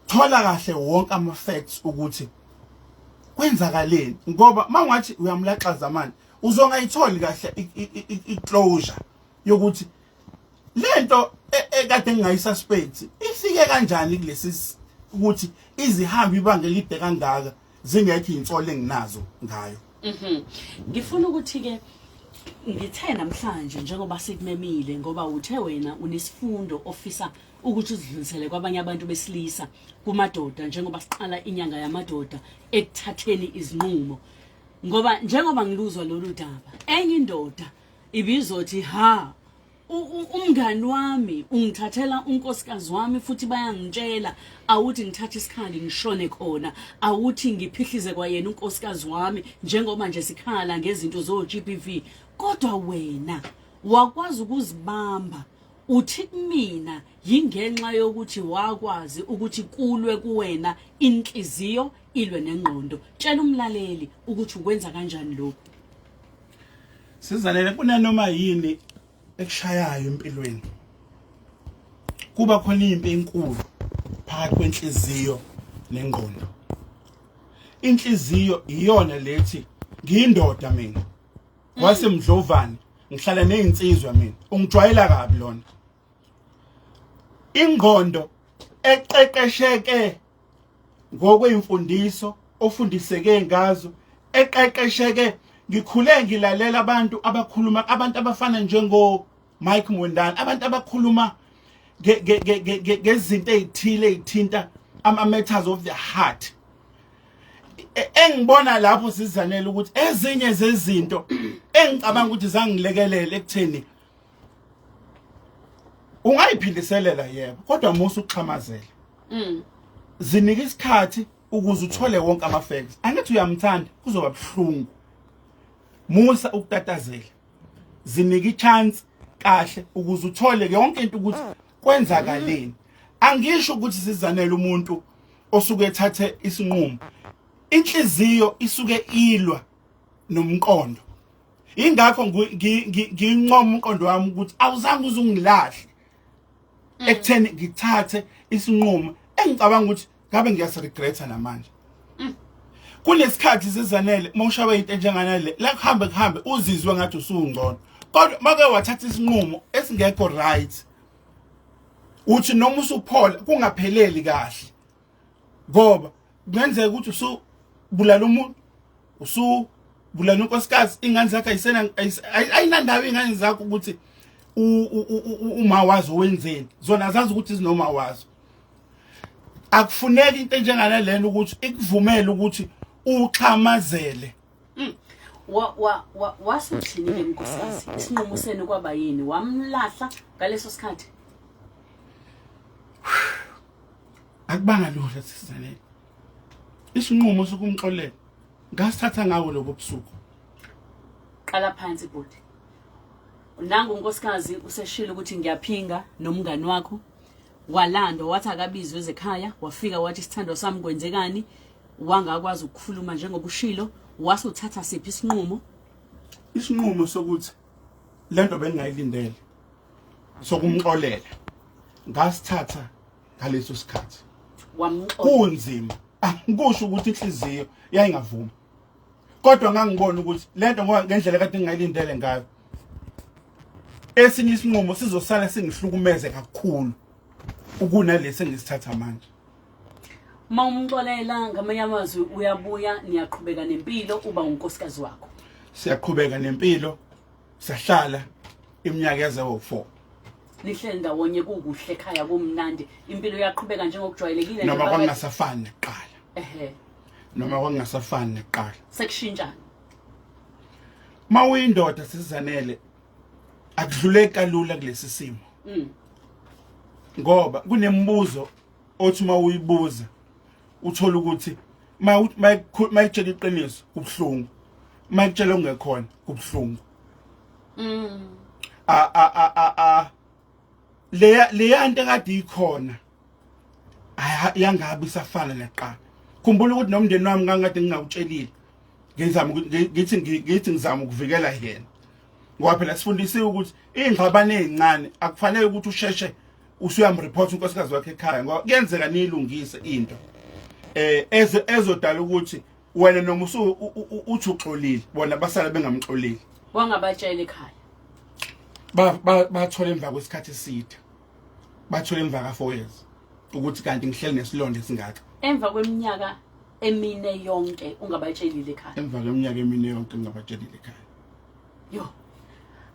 thola kahle wonke ama facts ukuthi kwenzakaleni, ngoba mawungathi uyamlaxaza manje uzongayitholi kahle i-closure yokuthi lento ekade ngingayisuspect ifike kanjani kulesi ukuthi izihambi ibanga elide kangaka zingekho insolo enginazo ngayo. Ngifuna ukuthi ke ngithe namhlanje, njengoba sikumemile, ngoba uthe wena unesifundo ofisa ukuthi uzidlulisele kwabanye abantu besilisa, kumadoda, njengoba siqala inyanga yamadoda ekuthatheni izinqumo, ngoba njengoba ngiluzwa lolu daba, enye indoda ibizothi ha. Umngani wami ungithathela unkosikazi wami futhi bayangitshela awuthi ngithathe isikhali ngishone khona, awuthi ngiphihlize kwayena unkosikazi wami njengoba nje sikhala ngezinto zo-GBV. Kodwa wena wakwazi ukuzibamba, uthi kumina yingenxa yokuthi wakwazi ukuthi kulwe kuwena inhliziyo ilwe nengqondo. Tshela umlaleli ukuthi ukwenza kanjani lokhu. Sizalele kunanoma yini ekushayayo empilweni, kuba khona impi enkulu phakathi kwenhliziyo nengqondo. Inhliziyo iyona lethi ngiyindoda mina wasemdlovane, ngihlala nezinsizwa mina, ungijwayela kabi lona. Ingqondo eqeqesheke ngokwemfundiso ofundiseke ngazo, eqeqesheke, ngikhule ngilalela abantu abakhuluma, abantu abafana njengo Mike Mwendani, abantu abakhuluma ngezinto ezithile ezithinta ama matters of the heart. Engibona lapho sizanele ukuthi ezinye zezinto engicabanga ukuthi zangilekelela ekutheni ungayiphindiselela, yebo, kodwa musa ukuxhamazela. Zinika isikhathi ukuze uthole wonke ama facts. Angithi uyamthanda, kuzoba buhlungu. Musa ukutatazela, zinika ichance kahle ukuze uthole yonke into ukuthi kwenzakaleni. Angisho ukuthi sizanele umuntu osuke ethathe isinqumo, inhliziyo isuke ilwa nomqondo. Ingakho ngincoma umqondo wami ukuthi awuzange uzungilahle ekutheni ngithathe isinqumo engicabanga ukuthi ngabe ngiyasiregreta namanje. Kunesikhathi sizanele mawushawe into enjenganale la, kuhambe kuhambe uzizwe ngathi usungcono, kodwa make wathatha isinqumo esingekho right, uthi noma usuphola kungapheleli kahle, ngoba kungenzeka ukuthi usubulala umuntu, usubulala unkosikazi, ingane zakho ayisena ayinandawo, ingane zakho ukuthi uma wazo wenzeni, zona azazi ukuthi zinoma wazo. Akufuneki into enjengalena ukuthi ikuvumele ukuthi uxhamazele. Wa wa wa wasuthini ke nkosikazi? Isinqumo senu kwaba yini? Wamlahla ngaleso sikhathi? Akubanga lula sizanele. Isinqumo sokumxolela ngasithatha ngawo lobo busuku. Qala phansi bhuti. Nangu unkosikazi useshilo ukuthi ngiyaphinga nomngani wakho. Walandwa, wathi akabizwe ezekhaya, wafika wathi isithandwa sami kwenzekani, wangakwazi ukukhuluma njengoba ushilo. Wasuthatha siphi isinqumo? Isinqumo sokuthi lento bengingayilindele sokumxolela ngasithatha ngaleso sikhathi. Wamxolela? Kunzima, angikusho ukuthi inhliziyo yayingavuma, kodwa ngangibona ukuthi lento, ngoba ngendlela kade ngingayilindele ngayo, esinye isinqumo sizosala singihlukumeze kakhulu ukunalesi engisithatha manje. Uma umxolela, ngamanye amazwi uyabuya, niyaqhubeka nempilo, uba unkosikazi wakho? Siyaqhubeka nempilo, sahlala iminyaka yaze wo4. Nihleli ndawonye, kukuhle ekhaya, kumnandi, impilo iyaqhubeka njengokujwayelekile? Noma kwakungasafani nekuqala. Noma kwakungasafani nekuqala. Sekushintshana. Uma uyindoda sizanele, akudluleki kalula kulesi simo. Ngoba kunemibuzo othi uma uyibuza uthola ukuthi mayikutshela iqiniso kubuhlungu, mayikutshela okungekhona kubuhlungu. A a a a a leya leya nto ekade ikhona yangabe isafana naqala. Khumbula ukuthi nomndeni wami ngangikade ngingawutshelile, ngizama ngithi ngithi ngizama ukuvikela yena, ngoba phela sifundisiwe ukuthi iy'ngxabano ey'ncane akufanele ukuthi usheshe usuyamreport unkosikazi wakhe ekhaya, ngoba kuyenzeka niyilungise into ezodala ukuthi wena noma usu uthi uxolile, bona basala bengamxolile. Wangabatshela ekhaya? Bathola emva kwesikhathi eside, bathola emva ka 4 years ukuthi kanti ngihleli nesilonda esingaka. Emva kweminyaka emine yonke ungabatshelile ekhaya? Emva kweminyaka emine yonke ngingabatshelile ekhaya. Yo,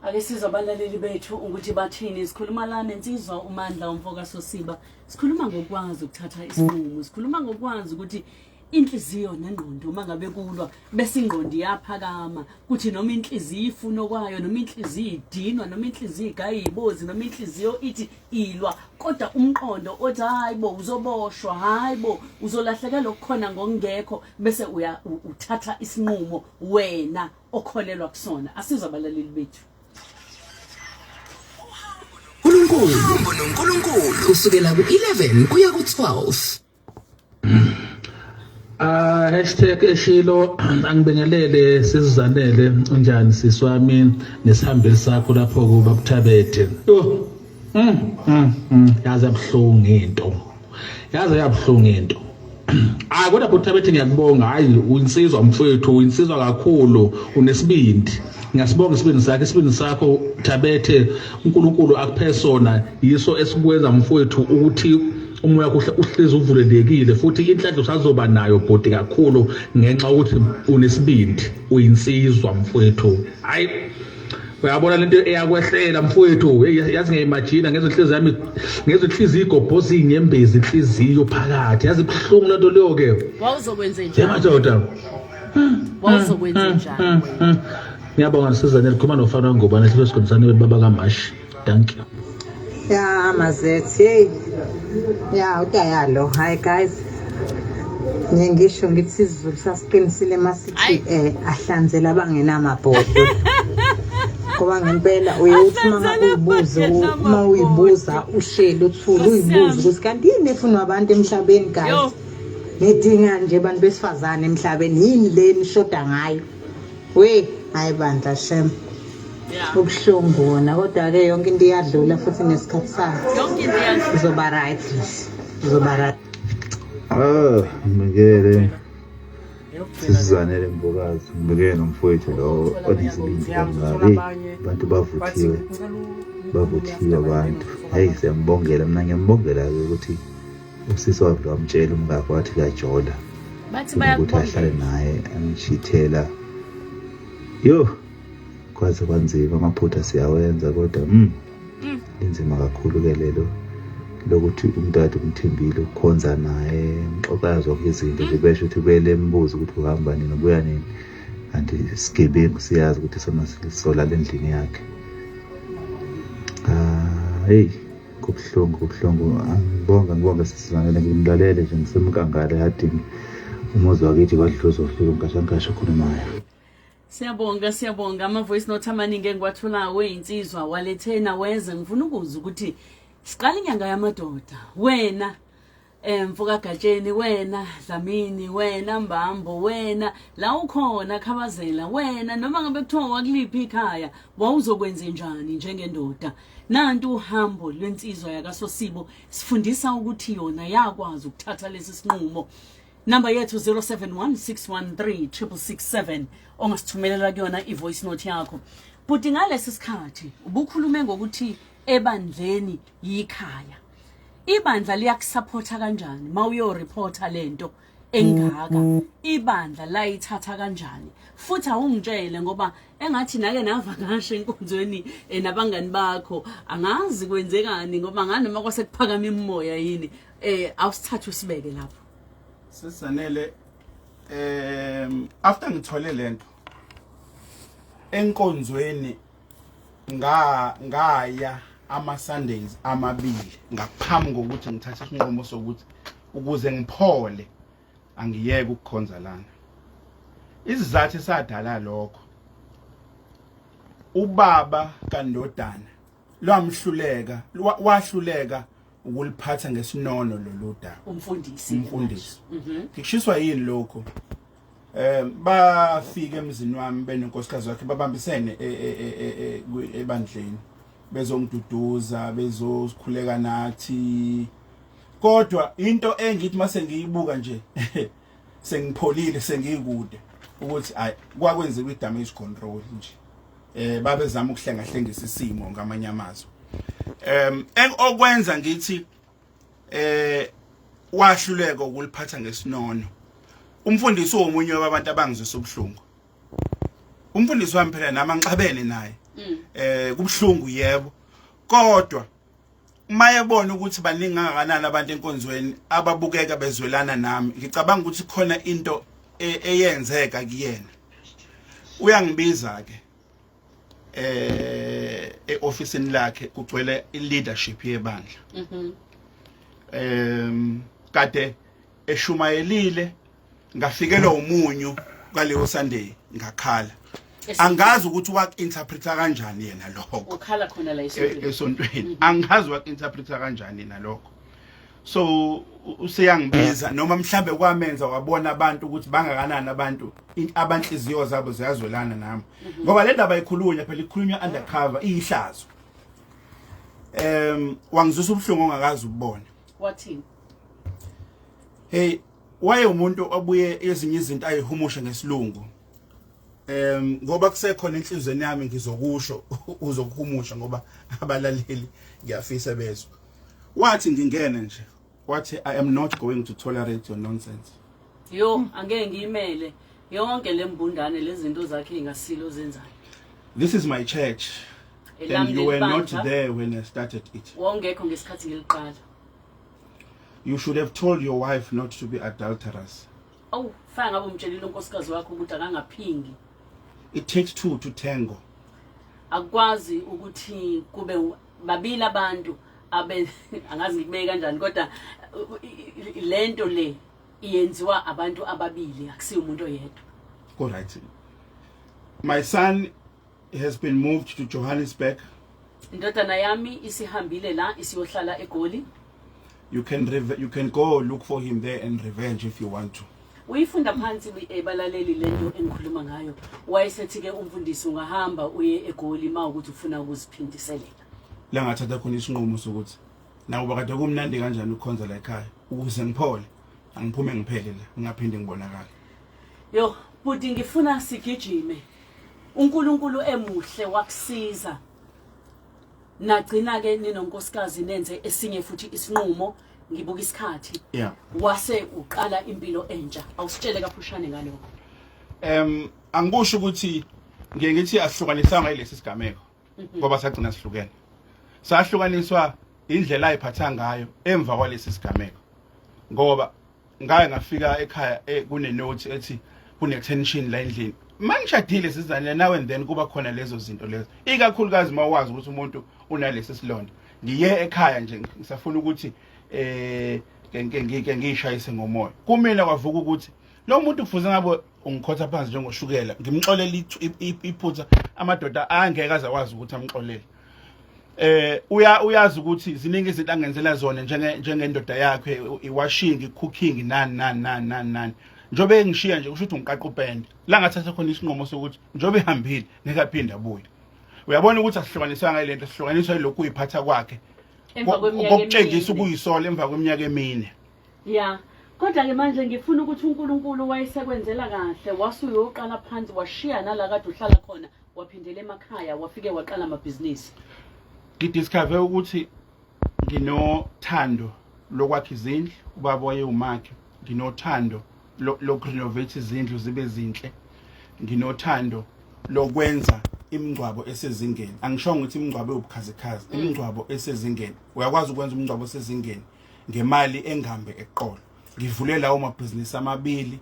ake sizwe abalaleli bethu ukuthi bathini. Sikhuluma la nensizwa uMandla umfoka Sosiba. Sikhuluma ngokwazi ukuthatha isinqumo, sikhuluma ngokwazi ukuthi Inhliziyo nengqondo uma ngabe kulwa bese ingqondo iyaphakama kuthi noma inhliziyo ifuna okwayo noma inhliziyo idinwa noma inhliziyo igaya ibozi noma inhliziyo ithi ilwa kodwa umqondo othi hayi bo uzoboshwa hayi bo uzolahlekelwa okukhona ngokungekho bese uya uthatha isinqumo wena okholelwa kusona. Asizwe abalaleli bethu. uNkulunkulu noNkulunkulu kusukela ku-11 kuya ku-12. Ah hashtag eshilo angibingelele sizanele unjani sisi wami nesihambeli sakho lapho kuba buthabethe. Oh. Mm. Yazi yabuhlungu into. Yazi yabuhlungu into. Ah kodwa buthabethe ngiyakubonga hayi uyinsizwa mfowethu uyinsizwa kakhulu unesibindi. Ngiyasibonga isibindi sakhe isibindi sakho Thabethe uNkulunkulu akuphe sona yiso esikwenza mfowethu ukuthi umoya kuhle uhlezi uvulelekile futhi inhlanhla usazoba nayo bhuti kakhulu ngenxa yokuthi unesibindi uyinsizwa mfowethu hayi uyabona lento eyakwehlela mfowethu yazi ngiyayimagina ngezwe inhliziyo yami ngezwe inhliziyo igobhoza inyembezi inhliziyo phakathi yazi ibuhlungu lento leyo ke wawuzokwenze njani madoda wawuzokwenze njani ngiyabonga sizane likhuluma nofana wengubane hlelo sikhondisane baba kamashi thank you Ya mazethi hey. Ya utayalo. Hi guys. Ngiye ngisho ngithi isiZulu sasiqinisile masithi eh ahlanzela abangenamabhodwe. Ngoba ngempela uye uthi uma ngabe uyibuze uma uyibuza uhleli uthule uyibuze ukuthi kanti yini efunwa abantu emhlabeni guys. Nidinga nje abantu besifazane emhlabeni yini le nishoda ngayo. We, hayi bandla shem. Ubuhlungu wona kodwa ke yonke into iyadlula futhi nesikhathi sayo. Yonke into iyadlula. Uzoba right. Uzoba right. Ah, ngibekele. Sisizanele mbokazi, ngibekele nomfowethu lo onesibindi kangaka. Hey, abantu bavuthiwe. Bavuthiwe abantu. Hey, siyambongela mina ngiyambongela ke ukuthi usisi wakhe wamtshela umkakhe wathi uyajola bathi ukuthi ahlale naye amshithela yo kwaze kwanzima amaphutha siyawenza kodwa mm, mm. linzima kakhulu ke lelo lokuthi umuntu kade umthembile ukukhonza naye mxoxa zonke izinto nje besho ukuthi bele mbuzo ukuthi uhamba nini ubuya nini kanti isigebengu siyazi ukuthi sona solala endlini yakhe ah hey Kubuhlungu kubuhlungu angibonga ngibonga sisizanele ngimlalele nje ngisemkangale ehadini umuzi wakithi kwadluza ufika unkashankasha okhulumayo. Siyabonga siyabonga ama voice note amaningi engiwatholayo eyinsizwa walethena weze ngifuna ukuzwa ukuthi siqala inyanga yamadoda wena Eh mfoka Gatsheni wena Dlamini wena Mbambo wena la ukhona Khabazela wena noma ngabe kuthiwa wakuliphi ikhaya wawuzokwenza njani njengendoda nantu uhambo lwensizwa yakasosibo sifundisa ukuthi yona yakwazi ukuthatha lesi sinqumo Namba yethu 0716136667 ongasithumelela kuyona i-voice note yakho. Bhuti ngalesi sikhathi ubukhulume ngokuthi ebandleni yikhaya. Ibandla liyakusupport kanjani mawuyoreporta lento engaka? Ibandla layithatha kanjani? Futhi awungitshele ngoba engathi nake navakasha enkonzweni eh, nabangani bakho angazi kwenzekani ngoba nganoma kwase kuphakama imimoya yini eh awusithathe usibeke lapho. Sisanele after ngithole lento enkonzweni nga ngaya ama Sundays amabili ngaphambi kokuthi ngithathe isinqumo sokuthi ukuze ngiphole angiyeke ukukhonza lana isizathu esadala lokho ubaba kandodana lwamhluleka wahluleka ukuliphatha ngesinono lolu daba umfundisi umfundisi mhm. ngishiswa yini lokho eh bafika emzini wami benonkosikazi wakhe babambisene e, e, e, ebandleni bezongiduduza bezokhuleka nathi kodwa into engithi mase ngiyibuka nje sengipholile sengikude ukuthi ay kwakwenziwa i-damage control nje eh babezama ukuhlengahlengisa isimo ngamanye amazwi okwenza ngithi eh wahluleka ukuliphatha ngesinono umfundisi omunye wabantu abangizwisa ubuhlungu umfundisi wami phela nami angixabene naye mm. eh kubuhlungu yebo kodwa Uma ebona ukuthi baningi kangakanani abantu enkonzweni ababukeka bezwelana nami, ngicabanga ukuthi khona into eyenzeka kuyena. Uyangibiza ke eofisini lakhe, kugcwele i-leadership yebandla. Kade eshumayelile, ngafikelwa umunyu kwaleyo Sunday, ngakhala. Angazi ukuthi waku-interpreta kanjani yena lokho. Ukhala khona la esontweni? Esontweni. Angazi waku-interpreta kanjani nalokho. So useyangibiza, noma mhlambe kwamenza wabona abantu ukuthi bangakanani abantu abanhliziyo zabo ziyazwelana nami, ngoba le ndaba ikhulunywa phela, ikhulunywa undercover, iyihlazo. Wangizwisa ubuhlungu ongakazi ukubona. Wathini? Hey, waye umuntu obuye ezinye izinto ayihumushe ngesilungu. Ngoba kusekhona enhlizweni yami, ngizokusho, uzokuhumusha, ngoba abalaleli ngiyafisa bezwe. Wathi ngingene nje, wathi, "I am not going to tolerate your nonsense." Yo, angeke ngiyimele yonke le mbundane, lezinto zakhe engasilo zenzayo. "This is my church and you were not there when I started it." Wawungekho ngesikhathi ngiliqala. "You should have told your wife not to be adulterous." Awu, fana ngabe umtshelile unkosikazi wakho ukuthi akangaphingi. "It takes two to tango." Akukwazi ukuthi kube babili abantu abe, angazi ngikubeke kanjani, kodwa lento le iyenziwa abantu ababili, akusiyo umuntu oyedwa. All right. "My son has been moved to Johannesburg." Indodana yami isihambile la, isiyohlala eGoli. You can go look for him there and revenge if you want to." Uyifunda phansi, ebalaleli, lento engikhuluma ngayo. Wayesethi ke umfundisi, ungahamba uye eGoli uma ukuthi ufuna ukuziphindiselela. La ngathatha khona isinqumo sokuthi nakuba kade kumnandi kanjani ukukhonza la ekhaya, ukuze ngiphole angiphume ngiphele la, ngingaphinde ngibonakale. Yo buti, ngifuna sigijime. UNkulunkulu emuhle, wakusiza, nagcina ke ninonkosikazi nenze esinye futhi isinqumo. Ngibuka isikhathi. Wase uqala impilo entsha. Awusitshele kafushane ngalokho. Angikusho ukuthi ngiye ngithi asihlukanisanga yilesi sigameko, ngoba sagcina sihlukene. Sahlukaniswa indlela ayiphatha ngayo emva kwalesi sigameko, ngoba ngaye ngafika ekhaya kune note ethi kune tension la endlini. Mangishadile sizane, now and then kuba khona lezo zinto lezo, ikakhulukazi mawazi ukuthi umuntu unalesi silonda. Ngiye ekhaya nje ngisafuna ukuthi ke ngishayise ngomoya, kumina kwavuka ukuthi lo muntu kufuze ngabe ungikhotha phansi njengoshukela, ngimxolela iphutha amadoda angeke aze akwazi ukuthi amxolele. Uyazi ukuthi ziningi izinto angenzela zona njengendoda yakhe, iwashing, cooking, nani nani nani nani nani. Njobe engishiya nje, kusho ukuthi ungiqaqa upende. La ngathatha khona isinqumo sokuthi njobe ehambile ngeke aphinde abuye. Uyabona ukuthi asihlukaniswanga ile nto, sihlukaniswa yilokhu uyiphatha kwakhe emva kweminyaka kokutshengisa emine. Ukuyisola emva kweminyaka emine. Ya, kodwa ke manje ngifuna ukuthi uNkulunkulu wayesekwenzela kahle, wase uyoqala phansi, washiya nala kade uhlala khona, waphindela emakhaya, wafike waqala amabhizinisi. Ngidiscover ukuthi nginothando lokwakha izindlu. Ubaba wayewumakhi. Nginothando lokurenovate izindlu zibe zinhle. Nginothando lokwenza imingcwabo esezingeni. Angishongo ukuthi imingcwabo ewubukhazikhazi, imingcwabo esezingeni. Uyakwazi ukwenza umngcwabo osezingeni ngemali engambe eqolo. Ngivule lawo mabhizinisi amabili.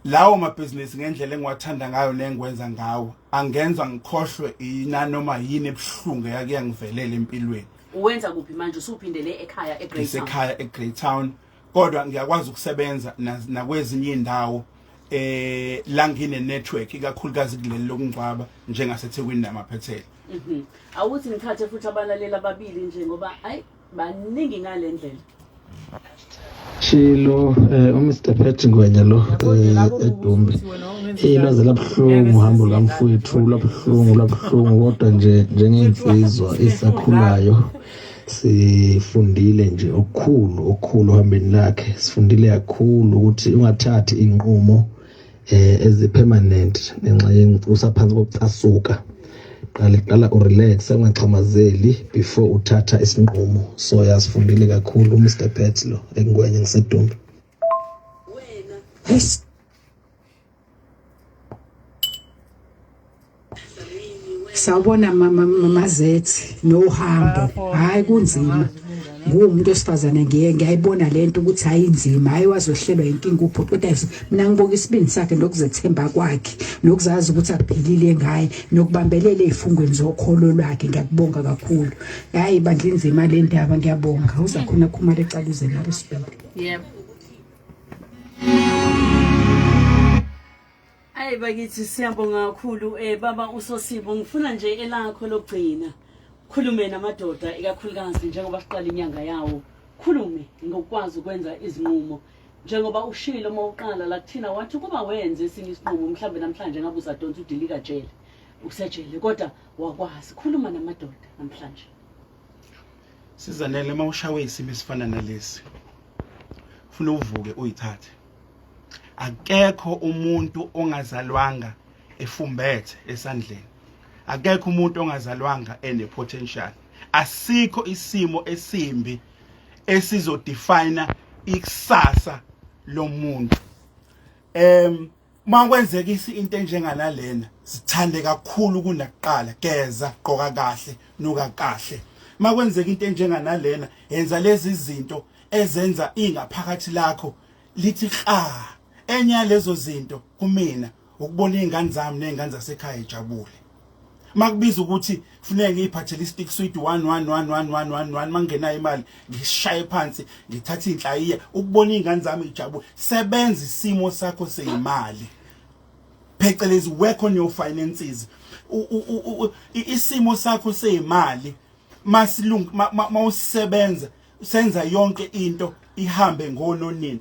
Lawo mabhizinisi, ngendlela engiwathanda ngayo nengikwenza ngawo, angenza ngikhohlwe inanoma yini ebuhlungu eyake yangivelela empilweni. Uwenza kuphi manje? Usuphindele ekhaya eGreytown? Ngisekhaya eGreytown, kodwa ngiyakwazi ukusebenza nakwezinye indawo la ngine network, ikakhulukazi kuleli lokungcwaba, njengaseThekwini namaphethelo. Awuthi ngithathe futhi abalaleli ababili nje, ngoba ayi, baningi ngale ndlela. Shilo, uMr Pet Ngwenya lo eDumbi. Ilwazi labuhlungu uhambo lwamfowethu, lwabuhlungu, lwabuhlungu, kodwa nje njengensizwa esakhulayo sifundile nje okukhulu, okukhulu ohambeni lakhe. Sifundile kakhulu ukuthi ungathathi inqumo ezi-permanent ngenxa usaphansi kokucasuka. Qala qala urelax, ungaxhamazeli before uthatha isinqumo. So yasifundile kakhulu. uMr Pet lo eNgwenya, ngiseDumbi. Wena. Sawubona mama, mama Zethi nohambo. Hayi, kunzima. Nguwumuntu wesifazane ngiye ngiyayibona lento ukuthi ayinzima, hayi wazohlelwa inkinga ubhuti, kodwa mina ngibuka isibindi sakhe nokuzethemba kwakhe nokuzazi ukuthi akuphilile ngaye nokubambelela ezifungweni zokholo lwakhe. Ngiyakubonga kakhulu. Hayi bandla, inzima le ndaba. Ngiyabonga. Uzakhona Khumalo ecaluze Maritzburg. Yebo. Ayi bakithi, siyabonga kakhulu baba uSosibo. Ngifuna nje elakho lokugcina. Khulume namadoda, ikakhulukazi njengoba siqala inyanga yawo. Khulume ngokwazi ukwenza izinqumo. Njengoba ushilo uma uqala la kuthina, wathi kuba wenze esinye isinqumo, mhlambe namhlanje ngabe usadonsa udilika jele. Usejele, kodwa wakwazi. Khuluma namadoda namhlanje. Sizanele, uma ushawe isimo esifana nalesi, ufuna uvuke uyithathe. Akekho umuntu ongazalwanga efumbethe esandleni, akekho umuntu ongazalwanga ene potential. Asikho isimo esimbi esizodefine ikusasa lomuntu. Makwenzeka into enjenganalena, sithande kakhulu kunakuqala. Geza, gqoka kahle, nuka kahle. Makwenzeka into enjenganalena, yenza lezi zinto ezenza ingaphakathi lakho lithi kra. Enye yalezo zinto kumina ukubona izingane zami nezingane zasekhaya ejabule. Makubiza ukuthi kufuneka ngiyiphathele istick sweet 1 1 1 1 1 1 1, mangenayo imali ngishaye phansi, ngithatha inhlayiya, ukubona izingane zami ijabule. Sebenza isimo sakho seyimali, phecelezi work on your finances. Isimo sakho seyimali masilung mawusebenza, senza yonke into ihambe ngononini.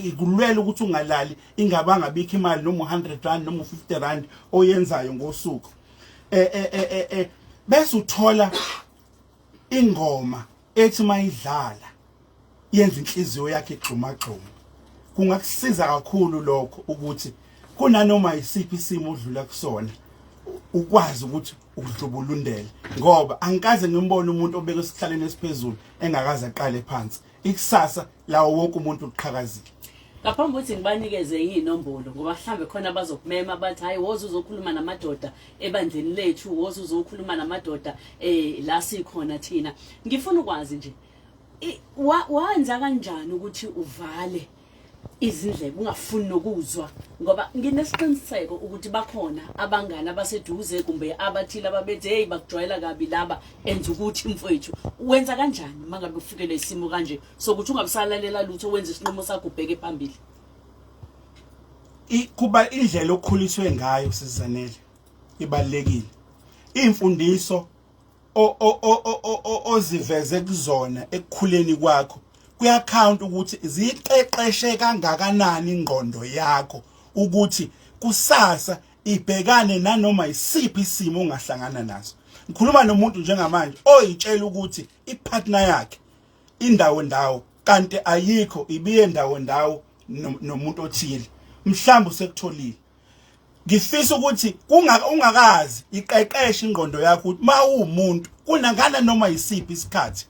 Ikulwela ukuthi ungalali ingabanga bikho imali, noma u100 rand noma u50 rand oyenzayo ngosuku, bese uthola ingoma ethi mayidlala yenza inhliziyo yakhe igxuma gxuma. Kungakusiza kakhulu lokho ukuthi kunanoma isiphi isimo odlula kusona, ukwazi ukuthi udlubulundele, ngoba angikaze ngimbone umuntu obeka esihlaleni esiphezulu engakaze aqale phansi. Ikusasa lawo wonke umuntu uqhakazile. Ngaphambi kokuthi ngibanikeze iy'nombolo, ngoba mhlawumbe khona bazokumema bathi, "Hayi, woza uzokhuluma namadoda ebandleni lethu, woza uzokhuluma namadoda la sikhona thina," ngifuna ukwazi nje, wenza kanjani ukuthi uvale izindlebe ungafuni nokuzwa? Ngoba nginesiqiniseko ukuthi bakhona abangani abaseduze kumbe abathile ababethi, "Hey, bakujwayela kabi laba, enza ukuthi mfowethu." Wenza kanjani mangabe ufikelwe isimo kanje sokuthi ungabusalalela lutho, wenza isinqumo sakho, ubheke phambili? Kuba indlela okukhuliswe ngayo, Sizanele, ibalekile. Imfundiso oziveze kuzona ekukhuleni kwakho kuyacount ukuthi ziqeqeshe kangakanani ingqondo yakho ukuthi kusasa ibhekane nanoma isiphi isimo ongahlangana naso. Ngikhuluma nomuntu njengamanje oyitshela ukuthi ipartner yakhe indawo ndawo, kanti ayikho, ibiye ndawo ndawo nomuntu othile, mhlawumbe usekutholile. Ngifisa ukuthi ungakazi iqeqeshe ingqondo yakho ukuthi mawumuntu kunangana noma yisiphi isikhathi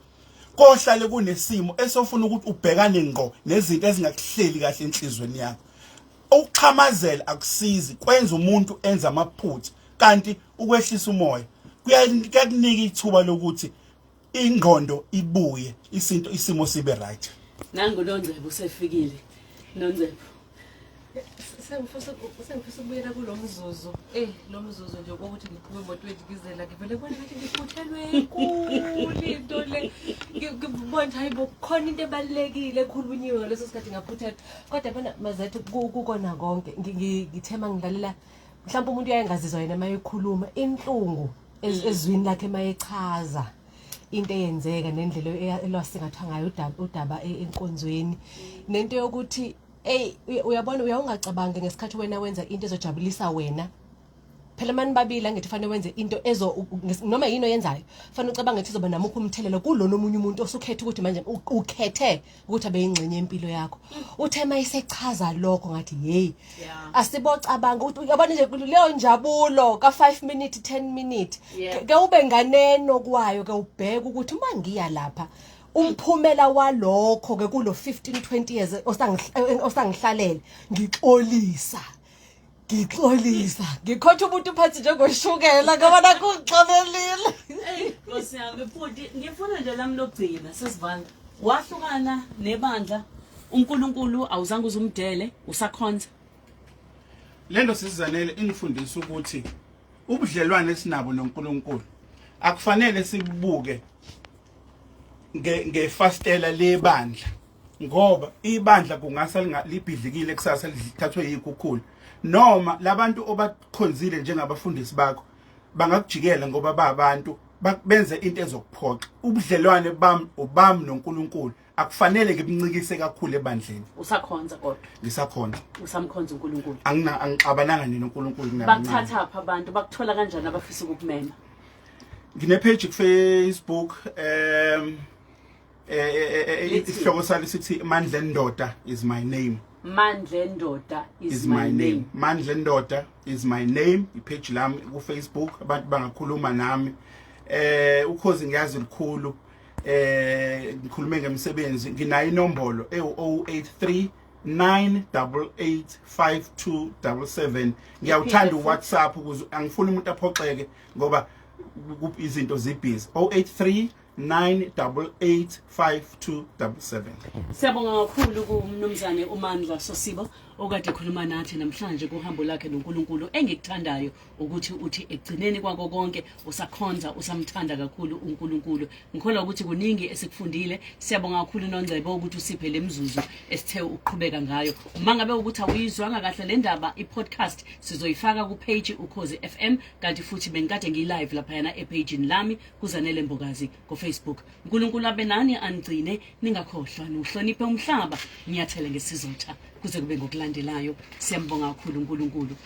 kohlale kunesimo esofuna ukuthi ubhekane ngqo nezinto ezingakuhleli kahle enhlizweni yakho. Ukuxhamazela akusizi, kwenza umuntu enza amaphutha, kanti ukwehlisa umoya kuyakunika ithuba lokuthi ingqondo ibuye, isinto isimo sibe right. Nangu Nongcebo usefikile. Nongcebo. Sengifisa ukubuyela kulo mzuzu, lo mzuzu nje kokuthi ngiphume emotweni ngizela, ngivele kubona ngathi ngiphuthelwe enkulu into le. Ngibona ukuthi hayi bo, kukhona into ebalulekile ekhulunyiwe ngaleso sikhathi, ngaphuthelwa. Kodwa yabona Mazethu, kukona konke ngithe uma ngilalela, mhlawumbe umuntu uyaye ngazizwa yena uma ekhuluma inhlungu ezwini lakhe uma echaza into eyenzeka nendlela elwasingathwa ngayo udaba enkonzweni, nento yokuthi ey, uyabona, uyawungacabangi ngesikhathi wena wenza into ezojabulisa wena. Phela mani babili, angithi fanele wenze into ezo noma yini oyenzayo, fanele ucabange ukuthi izoba namuphi umthelela kulona omunye umuntu osukhetha ukuthi manje ukhethe ukuthi abe yingxenye yempilo yakho. Uthe mayisechaza lokho, ngathi hey, asibocabanga ukuthi uyabona nje leyo njabulo ka 5 minute, 10 minute, ke ube nganeno kwayo, ke ubheke ukuthi uma ngiya lapha, umphumela walokho ke kulo 15 20 years osangihlalele ngixolisa. Ngixolisa, ngikhotha umuntu phansi njengoshukela ngoba nakungixolelile. Nkosi yami futhi ngifuna nje lami lokugcina sesivala. Wahlukana nebandla uNkulunkulu awuzange uzumdele usakhonza. Lento sizanele ingifundisa ukuthi ubudlelwane esinabo noNkulunkulu akufanele sibubuke ngefastela lebandla ngoba ibandla kungasa libhidlikile kusasa lithathwe yikhukhula noma labantu obakhonzile njengabafundisi bakho bangakujikela ngoba babantu benze into ezokuphoxa. Ubudlelwane bami ubami noNkulunkulu akufanele ngibuncikise kakhulu ebandleni. Usakhonza kodwa? Ngisakhonza. Usamkhonza uNkulunkulu? Angina angixabananga nina uNkulunkulu kunabanye. Bakuthatha phi abantu, bakuthola kanjani abafisa ukukumema? Ngine page ku Facebook isihloko salo sithi Mandla Ndoda is my name. Mandla Ndoda is my name. Mandla Ndoda is my name ipage lami ku Facebook, abantu bangakhuluma nami. Ukhozi ngiyazi likhulu, ngikhulume ngemisebenzi, nginayo inombolo ewu 083 988 5277. Ngiyawuthanda uWhatsApp ukuze angifuni umuntu aphoxeke ngoba izinto zibhizi. 083 988 5277. Siyabonga kakhulu kumnumzane uMandla Sosibo okade ekhuluma nathi namhlanje kuhambo lakhe noNkulunkulu. Engikuthandayo ukuthi uthi ekugcineni kwako konke usakhonza, usamthanda kakhulu uNkulunkulu. Ngikholwa ukuthi kuningi esikufundile. Siyabonga kakhulu Nongcebo ukuthi usiphe lemzuzu esithe ukuqhubeka ngayo. Uma ngabe ukuthi awuyizwanga kahle le ndaba, i-podcast sizoyifaka ku-page Ukhozi FM, kanti futhi bengikade ngiyi-live laphayana epagini lami kuZanele Mbokazi ku-Facebook. uNkulunkulu abe nani, anigcine, ningakhohlwa niwuhloniphe umhlaba, ngiyathele ngesizotha kuze kube ngokulandelayo. Siyambonga kakhulu uNkulunkulu.